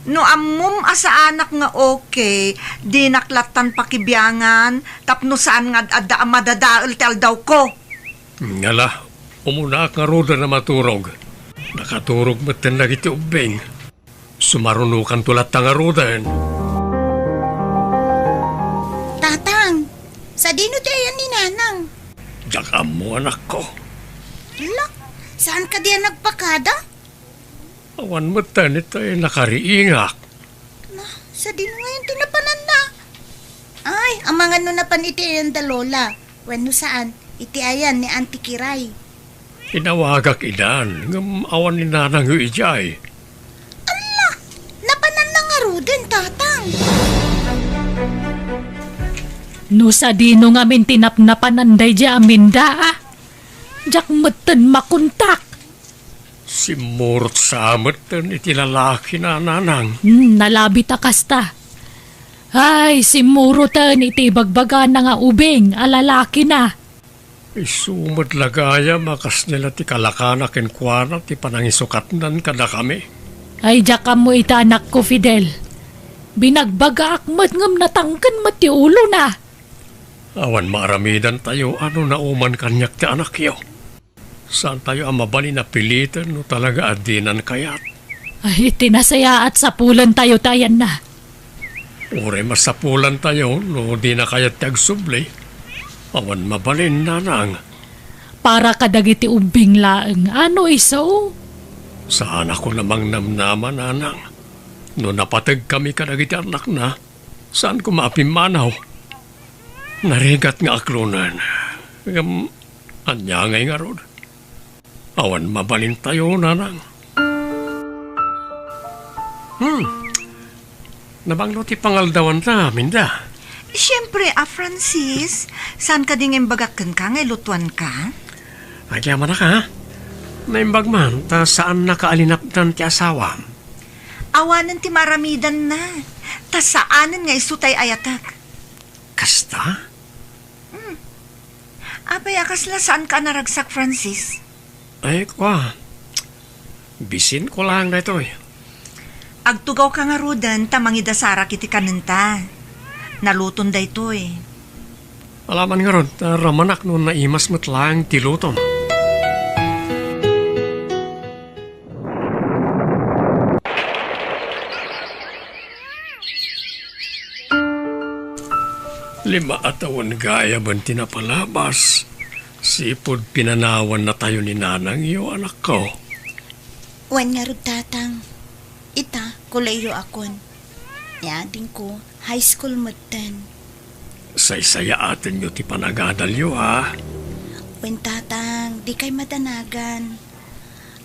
No ammom a saanak nga okay, dinak lattan pakibiangan tapno saan nga ad-adda a madadael ti aldawko. Ngala, umunaak ngaruden a maturog. Nakaturog metten dagiti ubbing. Sumarunokanto latta ngaruden. Tatang, sadino ti ayan ni Nanang? Diak ammo, anakko. Ala, saan kadi a nagpakada? Awan metten iti nakariingak. Na, sadino ngayon ti napananna? Ay, amangan no napan iti ayan da Lola. Wenno saan, iti ayan ni Auntie Kiray. Inawagak idan, ngem awan ni Nanangyo idiay. Ala, napananna ngaruden, Tatang. No sadino ngamin ti napnapanan daydiay a Minda, a? Diak metten makontak. Simmurot sa metten iti lalakina, Nanang. Hmm, nalabit a kasta. Ay, simmuroten iti ibagbagana nga ubing a lalakina. Isu met la gayam a kasla ti kalakana kenkuana ti panangisukatnan kadakami. Ay, diak ammo ita, anakko, Fidel. Binagbagaak met ngem natangken met ti ulona. Awan maaramidantayo a no nauman kaniak ti anakyo. Saantayo a mabalin a piliten no talaga a dinan kayat. Ay, iti nasayaat, sapulentayo ti ayanna. Uray masapulantayo no dina kayat ti agsubli. Awan mabalin, Nanang. Para kadagiti ubbing laeng, ano isu? Saanakon a mangnamnama, Nanang. No napategkami kadagiti annakna, saan koma a pimmanaw. Narigat nga aklonen. Ngem, ania ngay ngarud? Awan mabalintayo, Nanang. Hmm. Nabanglo ti pangaldawanta, Minda. Siempre, a Francis, saan kadi nga imbagak kenka nga ilutuanka? Agyamanak, ha? Naimbag man, ta saannaka a linapdan ti asawam. Awanen ti maaramidanna, ta saanen nga isu tay ayatek. Kasta? Hmm. Apay a kasla saanka a naragsak, Francis? Ay, kua. Bisinko laeng daytoy. Agtugawka ngaruden ta mangidasarak iti kanenta. Naluton daytoy. Alaman ngarud, ta ramanak no naimas met laeng ti lutom. Lima a tawen gayamen ti napalabas, sipud pinanawannatayo ni nanangyo, anakko. Wen ngarud, Tatang. Ita, kolehio akon. Ni adingko, high school metten. Saysayaatenyo ti panagadalyo, ha? Wen, Tatang, dikay madanagan.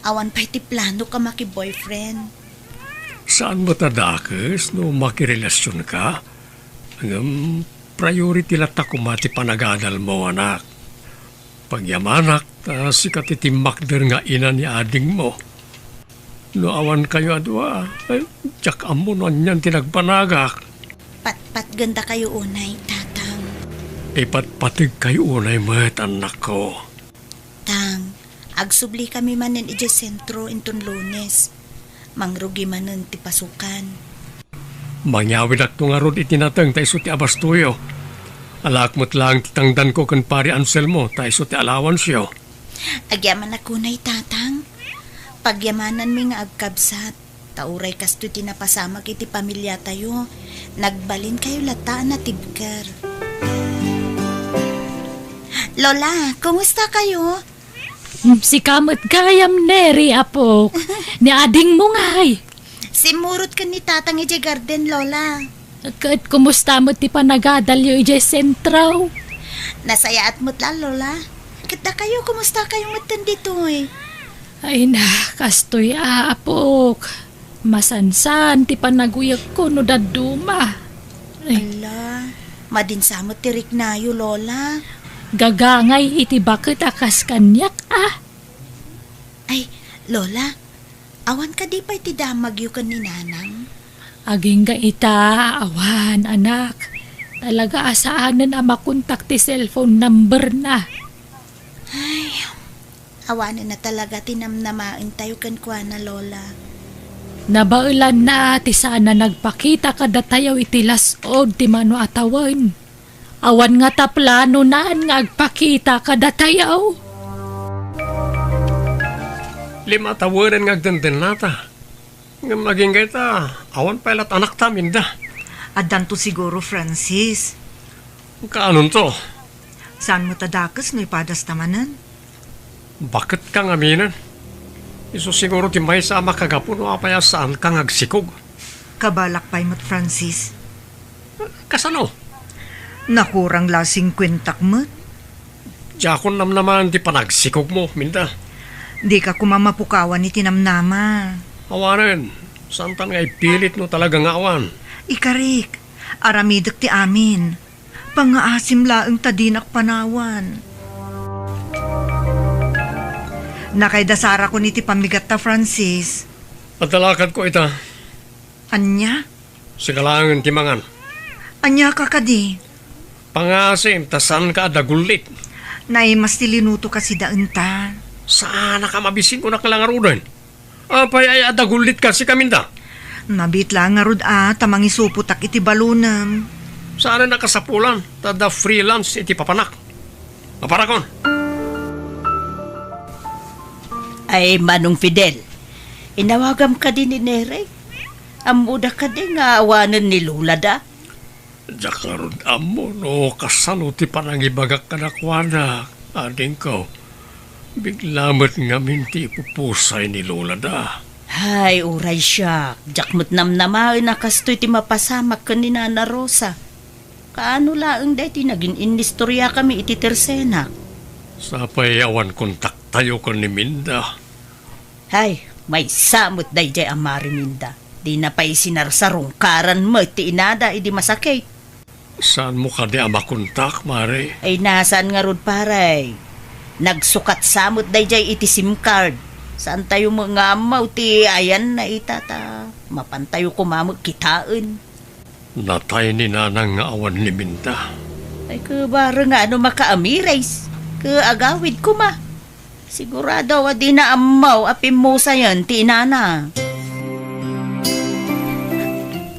Awan pay ti planok a maki-boyfriend. Saan met a dakes no makirelasionka? Ngem priority latta koma ti panagadalmo, anak. Pagyamanak, ta sika ti timmakder nga ina ni adingmo. No awankayo a dua, ay, diak ammo no anian ti nagbanagak. Patpatgendakayo unay, Tatang. Ipatpategkayo unay met, annakko. Tang, agsublikami manen idiay sentro inton Lunes. Mangrugi manen ti pasukan. Mangyawidakto ngarud iti nateng ta isu ti abastoyo. Alaak met laeng ti tangdanko ken Pari Anselmo ta isu ti allowanceo. Agyamanak unay, Tatang. Pagyamananmi nga agkabsat. Ta uray kastoy ti napasamak iti pamiliatayo, nagbalinkayo latta a natibker. Lola, kumusta kayo? Hmm, sika met gayam, Neri, apok. Ni adingmo ngay. Simmurot ken ni Tatang idiay garden, Lola. Ket kumusta met ti panagadalyo idiay sentro? Nasayaat met la, Lola. Ket dakayo, kumusta kayo met ditoy? Ay na, kastoy, apok. Masansan ti panaguyegko no dadduma. Ay. Ala, madinsa met ti riknayo, Lola. Gagangay iti baket a kas kaniak, a. Ay, Lola, awan kadi pay ti damagyo ken ni Nanang? Agingga ita, awan, anak. Talaga a saanen a makontak ti cellphone number na. Ay, awanen na talaga ti namnamaentayo kenkuana, Lola. Nabaelanna ti saan a nagpakita kadatayo iti las-ud ti mano a tawen. Awan ngata planonan nga agpakita kadatayo. Lima a tawenen nga agdendennata. Ngem agingga ita, awan pay lat anakta, Minda. Addanto siguro, Francis. Kaanonto? Saan met a dakes no ipadasta manen? Baket ka ngaminen. Isu siguro ti maysa a makagapu no apay a saanka nga agsikog. Kabalak pay met, Francis. Kasano? Nakurang la singkuentak met. Diakon namnamaen ti panagsikogmo, Minda. Dika koma mapukawan iti namnama. Awanen, saantan nga ipilit no talaga nga awan. Ikarik, aramidek ti amin. Pangngaasim laeng ta dinak panawan. Nakaidasarakon iti pammigatta, Francis. Adda lakadko ita. Ania? Sika laengen ti mangan. Ania ka kadi? Pangngaasim ta saanka a dagullit. Naimas ti linuto kasi daenta. Saanak a mabisin, kunak la ngaruden. Apay aya a dagullit kasi kaminda? Mabiit la ngarud a ta mangisupotak iti balonem. Saan a nakasapulan ta adda freelance iti papanak. Maparakon. Ay, Manong Fidel, inawagam kadi ni Neri? Ammoda kadi nga awanen ni Lola da? Diak ngarud ammo no kasano ti panangibagak kadakuada, adingko. Bigla met ngamin ti ipupusay ni Lola da. Hay, uray siak, diak met namnamaen a kastoy ti mapasamak ken ni Nana Rosa. Kaano laeng daytoy nagin-inistoriakami iti tersenak? Sapay awan kontaktayo ken ni Minda. Hay, maysa met daydiay a Mari Minda. Dina pay sinarsarungkaran met ti inada idi masakit. Saanmo kadi a makontak, Mari? Ay, nasaan ngarud, pare. Nagsukat sa met daydiay iti SIM card. Saantayo met nga ammo ti ayanna ita ta mapantayo koma met kitaen. Natay ni Nanang nga awan ni Minda. Ay, ket bareng nga no makaamires, ket agawid koma. Sigurado a dina ammo a pimmusayen ti inana.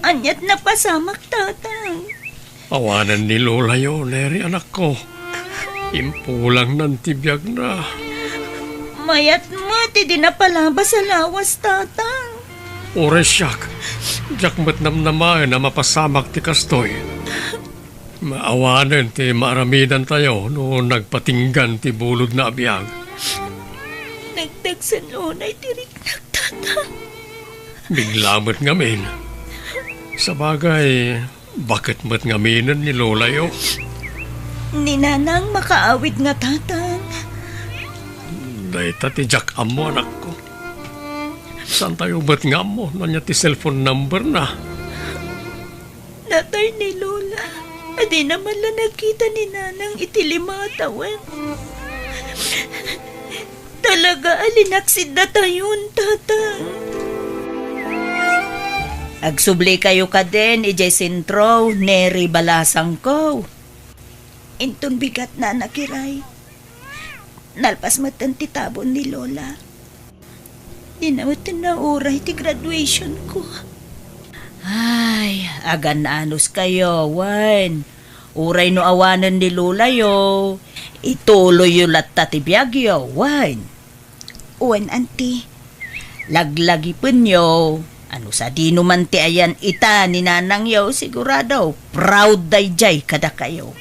Aniat napasamak, Tatang? Awanen ni Lolayo, Neri, anakko. Impulangnan ti biagna. Mayat met idi napalabas a lawas, Tatang. Uray siak, diak met namnamaen a mapasamak ti kastoy. Maawanen ti maaramidantayo no nagpatinggan ti bulodna a biag. Nagdagsen unay ti riknak, Tatang. Bigla met ngamin. Sabagay, baket met ngaminen ni Lolayo? Ni Nanang makaawid nga, Tatang. Dayta ti diak ammo, anakko. Saantayo met nga ammo no ania ti cellphone number na? Natay ni Lola, a dina man la nakita ni Nanang iti lima a tawen. Talaga a linaksid datayon, Tatang. Agsubli kayo kadin idiay sentro, Neri, balasangko. Inton bigatna a nakiray, nalpas metten ti tabon ni Lola. Dina metten nauray ti graduation ko. Ay, agan-anos kayo, wen. Uray no awanen ni Lolayo, ituloyyo latta ti biagyo, wen. Wen, Auntie. Laglagipenyo, ano sadino man ti ayan ita ni nanangyo, sigurado, proud daydiay kadakayo.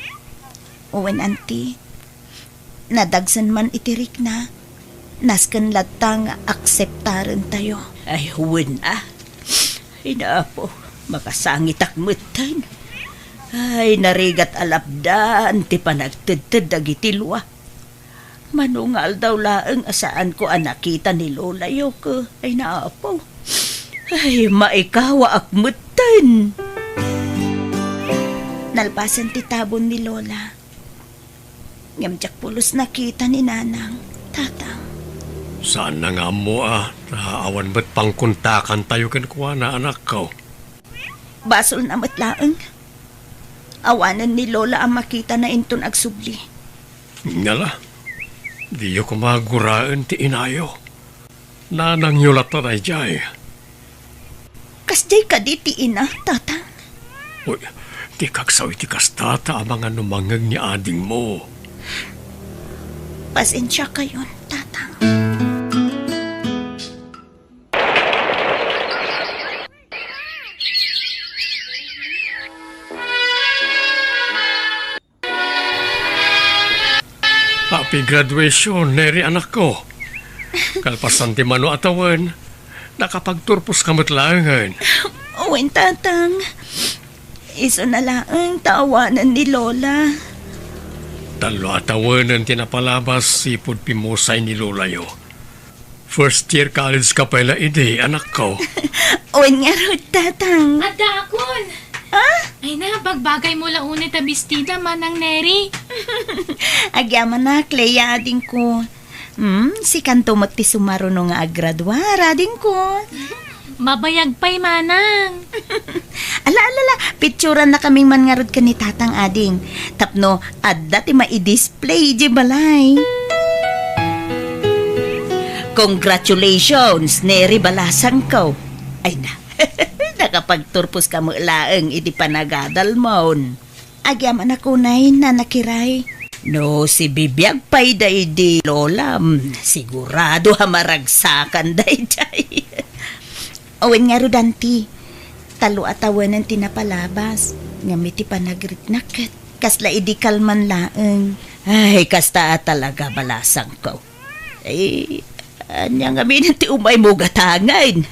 Wen, Auntie. Nadagsen man iti rikna, nasken latta nga akseptarentayo. Ay, wen a. Ay, Apo, makasangitak metten. Ay, narigat a lapdan ti panagtedted dagiti lua. Mano nga aldaw laeng a saanko a nakita ni Lolayo, ke, ay, Apo. Ay, maikawaak metten. Nalpasen ti tabon ni Lola. Ngem diak pulos nakita ni Nanang, Tatang. Saanna nga ammo a, ta awan met pangkontakantayo kenkuana, anakko. Basolna met laeng. Awanen ni Lola a makitana inton agsubli. Ngala, diyo koma guraen ti inayo. Nanangyo latta daydiay. Kasdiay kadi ti ina, Tatang? Uy, ti kagsaw iti kasta ta amangan no mangngeg ni adingmo. Pasensiakayon, Tatang. Happy graduation, Neri, anakko. Kalpasan ti mano a tawen, nakapagturposka met laengen. Wen, Tatang. Isuna laeng ta awanen ni Lola. Tallo a tawenen ti napalabas sipud pimmusay ni Lolayo. First year college ka pay la idi, anakko. Wen ngarud, Tatang. Addaakon! Ha? Ay na, bagbagaymo la unay ta bestida, Manang Neri. Agyamanak, Clea, adingko. Hmm, sikanto met ti sumaruno nga aggraduar, adingko. Mabayag pay, Manang. Ala, ala, ala, picturannakaming man ngarud ken ni Tatang, ading. Tapno adda ti maidis- play idiay balay. Congratulations, Neri balasangko. Ay na, nakapagturposka met laeng iti panagadalmon. Agyamanak unay, Nana Kiray. No sibibiag pay daydi Lolam, sigurado a maragsakan daydiay. Wen ngarud, Auntie, tallo a tawenen ti napalabas, ngem iti panagriknak ket kasla idi kalman laeng. Ay, kasta a talaga, balasangko. Ay, ania ngamin ti umaymo gatangen?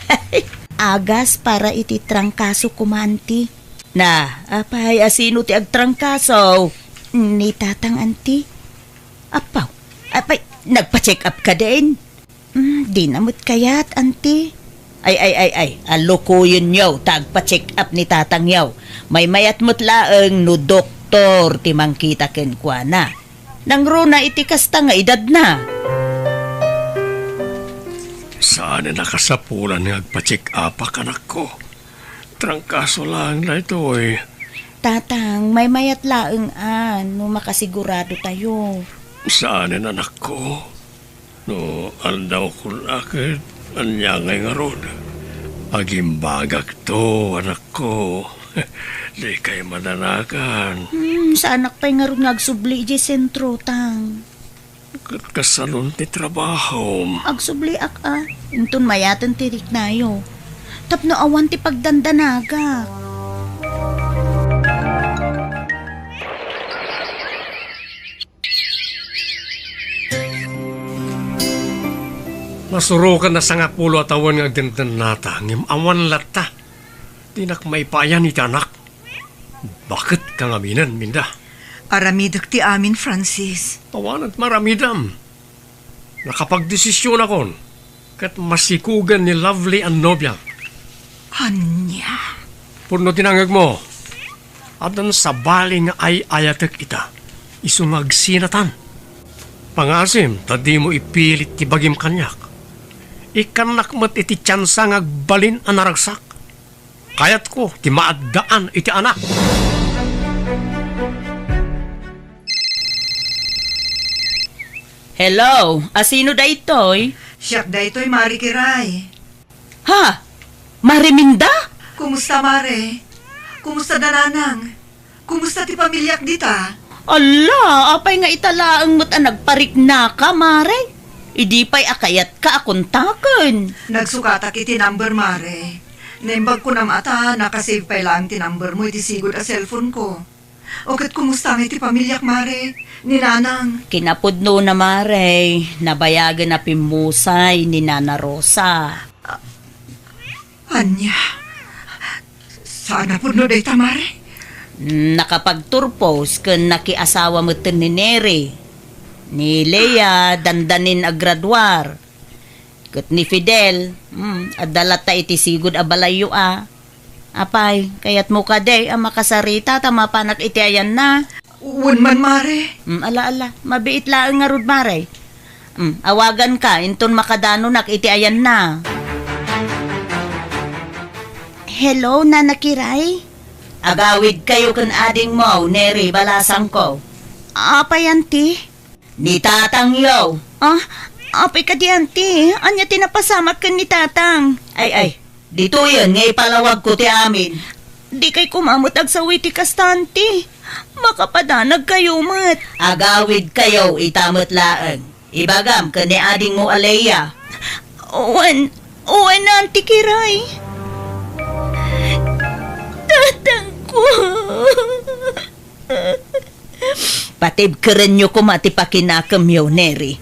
Agas para iti trangkaso koma, Auntie. Na, apay, asino ti agtrangkaso? Ni Tatang, Auntie. Apaw, apay, nagpa-check up ka din? Mm, dina met kayat, Auntie. Ay, ay, ay, ay, alukoyenyo ta agpa-check up ni tatangyo. Maymayat met laeng no doktor ti mangkita kenkuana. Nangruna iti kasta nga edadna. Saan a nakasapulan nga agpa-check upak, anakko. Trangkaso laeng daytoy. Tatang, maymayat laeng a no makasigurado tayo. Saan, anakko. No aldawkon a ket, ania ngay ngarud? Agimbagakto, anakko. Dikay madanagan. Hmm, saanak pay ngarud nga agsubli idiay sentro, Tang. Ket kasalon ti trabahom. Agsubliak a, inton mayaten ti riknayo. Tapno awan ti pagdandanagak. Nasuroken a sangapulo a tawen nga agdendennata, ngem awan latta. Dinak maipayan iti anak. Baket ka ngaminen, Minda. Aramidek ti amin, Francis. Awanen maramidam. Nakapagdesisionakon, ket masikugen ni Lovely a nobiak. Ania? Pudno ti nangngegmo. Addan sabali nga ay-ayatek ita, isu nga agsinatan. Pangaasim ta dimo ipilit ti bagim kaniak. Ikkannak met iti tiansa nga agbalin a naragsak. Kayatko ti maaddaan iti anak. Hello, asino daytoy? Siak daytoy, Mari Kiray. Ha? Mari Minda? Kumusta, Mare? Kumusta da Nanang? Kumusta ti pamiliak dita? Ala, apay nga ita laeng met a nagpariknaka, Mare? Idi pay a kayatka a kontaken. Nagsukatak iti number, Mare. Naimbag kunam a ta nakasave pay laeng ti number mo iti sigud a cellphone ko. O ket kumusta ngay ti pamiliak, Mare? Ni Nanang? Kinapudnona, Mare. Nabayagen a pimmusay ni Nana Rosa. Ania? Saan a pudno dayta, Mare? Mm, nakapagturpos ken nakiasawa metten ni Neri. Ni Lea, dandanin a graduar. Ket ni Fidel, mm, adda latta iti sigud a balayyo a. Apay, kayatmo kadi a makasarita ta mapanak iti ayanna? Wen man, Mare. Mm, ala, ala. Mabiit laeng ngarud, Mare. Mm, awaganka, inton makadanonak iti ayanna. Hello, Nana Kiray? Agawidkayo ken adingmo, Neri balasangko. Apay, Auntie? Ni tatangyo. Ah, apay kadi, Auntie? Ania ti napasamak ken ni tatang? Ay, ay, ditoyen nga ipalawagko ti amin. Dikay koma met agsaw iti kasta, Auntie. Makapadanagkayo met. Agawidkayo ita met laeng. Ibagam ken ni adingmo a Lea. Wen, wen, Auntie Kiray. Tatangko. Patibkerenyo koma ti pakinakemyo, Neri.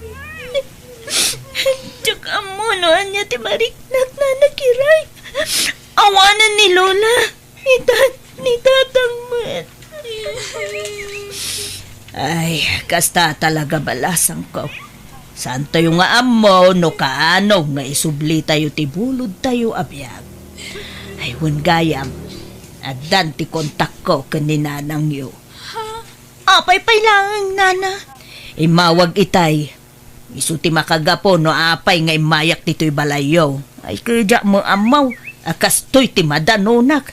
Diak ammo no ania ti mariknak, Nana Kiray. Awanen ni Lola. Ita, ni tatang met. Ay, kasta talaga balasangko. Saantayo nga ammo no kaano nga isublitayo ti bulodtayo a biag. Ay, wen gayam, addan ti kontakko ken ni nanangyo. Apay pay laeng, Nana? Immawag itay. Isu ti makagapu no apay nga immayak ditoy balayyo. Ay, kadiak met ammo a kastoy ti madanonak.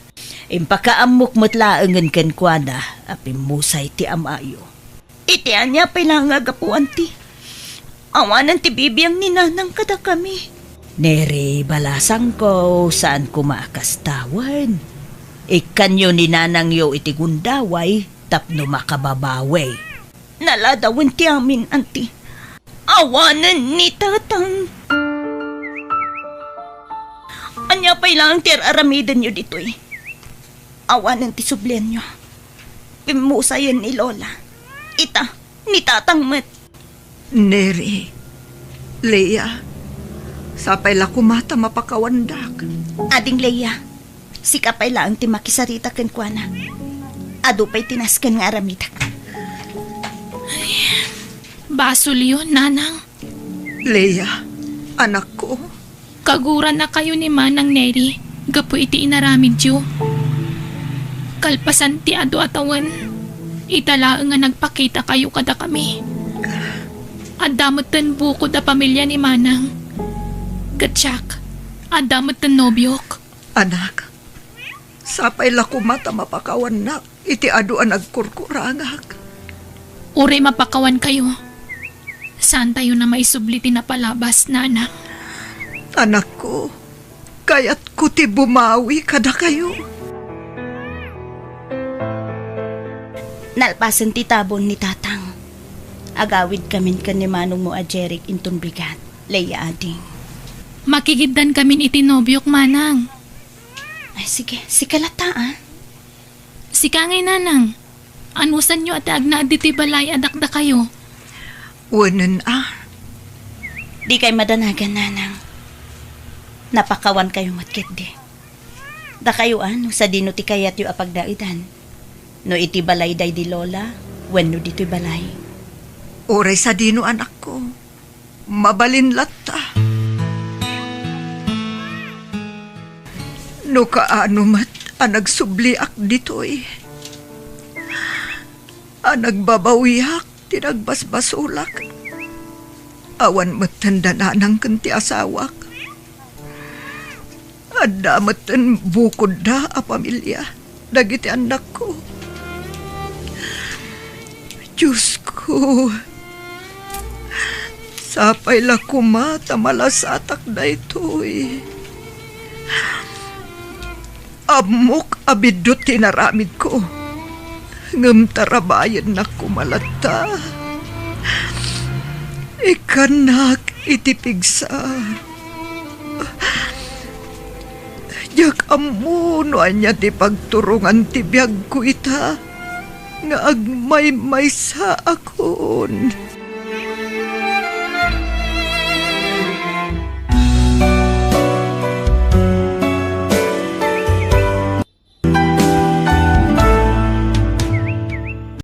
Impakaammok met laengen kenkuana a pimmusay ti amayo. Iti ania pay laeng a gapu, Auntie? Awanen ti bibiang ni Nanang kadakami. Neri, balasangko, saan koma a kasta wen. Ikkanyo ni nanangyo iti gundaway tapno makababawi. Naladawen ti amin, Auntie. Awanen ni tatang. Ania pay laeng ti ar-aramidenyo ditoy? Awanen ti sublianyo. Pimmusayen ni Lola. Ita, ni tatang met. Neri, Lea, sapay la koma ta mapakawandak. Ading Lea, sika pay laeng ti makisarita kenkuana. Adu pay ti nasken nga aramidek. Basolyo, Nanang. Lea, anakko. Kagurannakayo ni Manang Neri gapu iti inaramidyo. Kalpasan ti adu a tawen, ita laeng nga nagpakitakayo kadakami. Adda metten bukod a pamilia ni Manang. Ket siak, adda metten nobiok. Anak, sapay la koma ta mapakawannak iti adu a nagkurkurangak. Uray mapakawankayo, saantayo a maisubli ti napalabas, Nanang. Anakko, kayatko ti bumawi kadakayo. Nalpasen ti tabon ni Tatang. Agawidkamin ken ni manongmo a Jeric inton bigat, Lea ading. Makigiddankamin iti nobiok, Manang. Ay, sige. Sika latta, a. Sika ngay, Nanang. Anusanyo a ti agnaed ditoy balay a dakdakayo? Wenen, a. Dikay madanagan, Nanang. Napakawankayo met ketdi. Dakayo, a, no sadino ti kayatyo a pagnaedan. No iti balay daydi Lola, wenno ditoy balay. Uray sadino, anakko. Mabalin latta. No kaano met a nagsubliak ditoy, a nagbabawiak ti nagbasbasolak, awan metten da Nanang ken ti asawak. Adda metten bukodda a pamilia dagiti annakko. Diosko, sapay la koma ta malasatak daytoy. Ammok a biddut ti inaramidko, ngem tarabayennak koma latta. Ikkannak iti pigsa. Diak ammo no ania ti pagturongan ti biagko ita. nga agmaymaysaakon.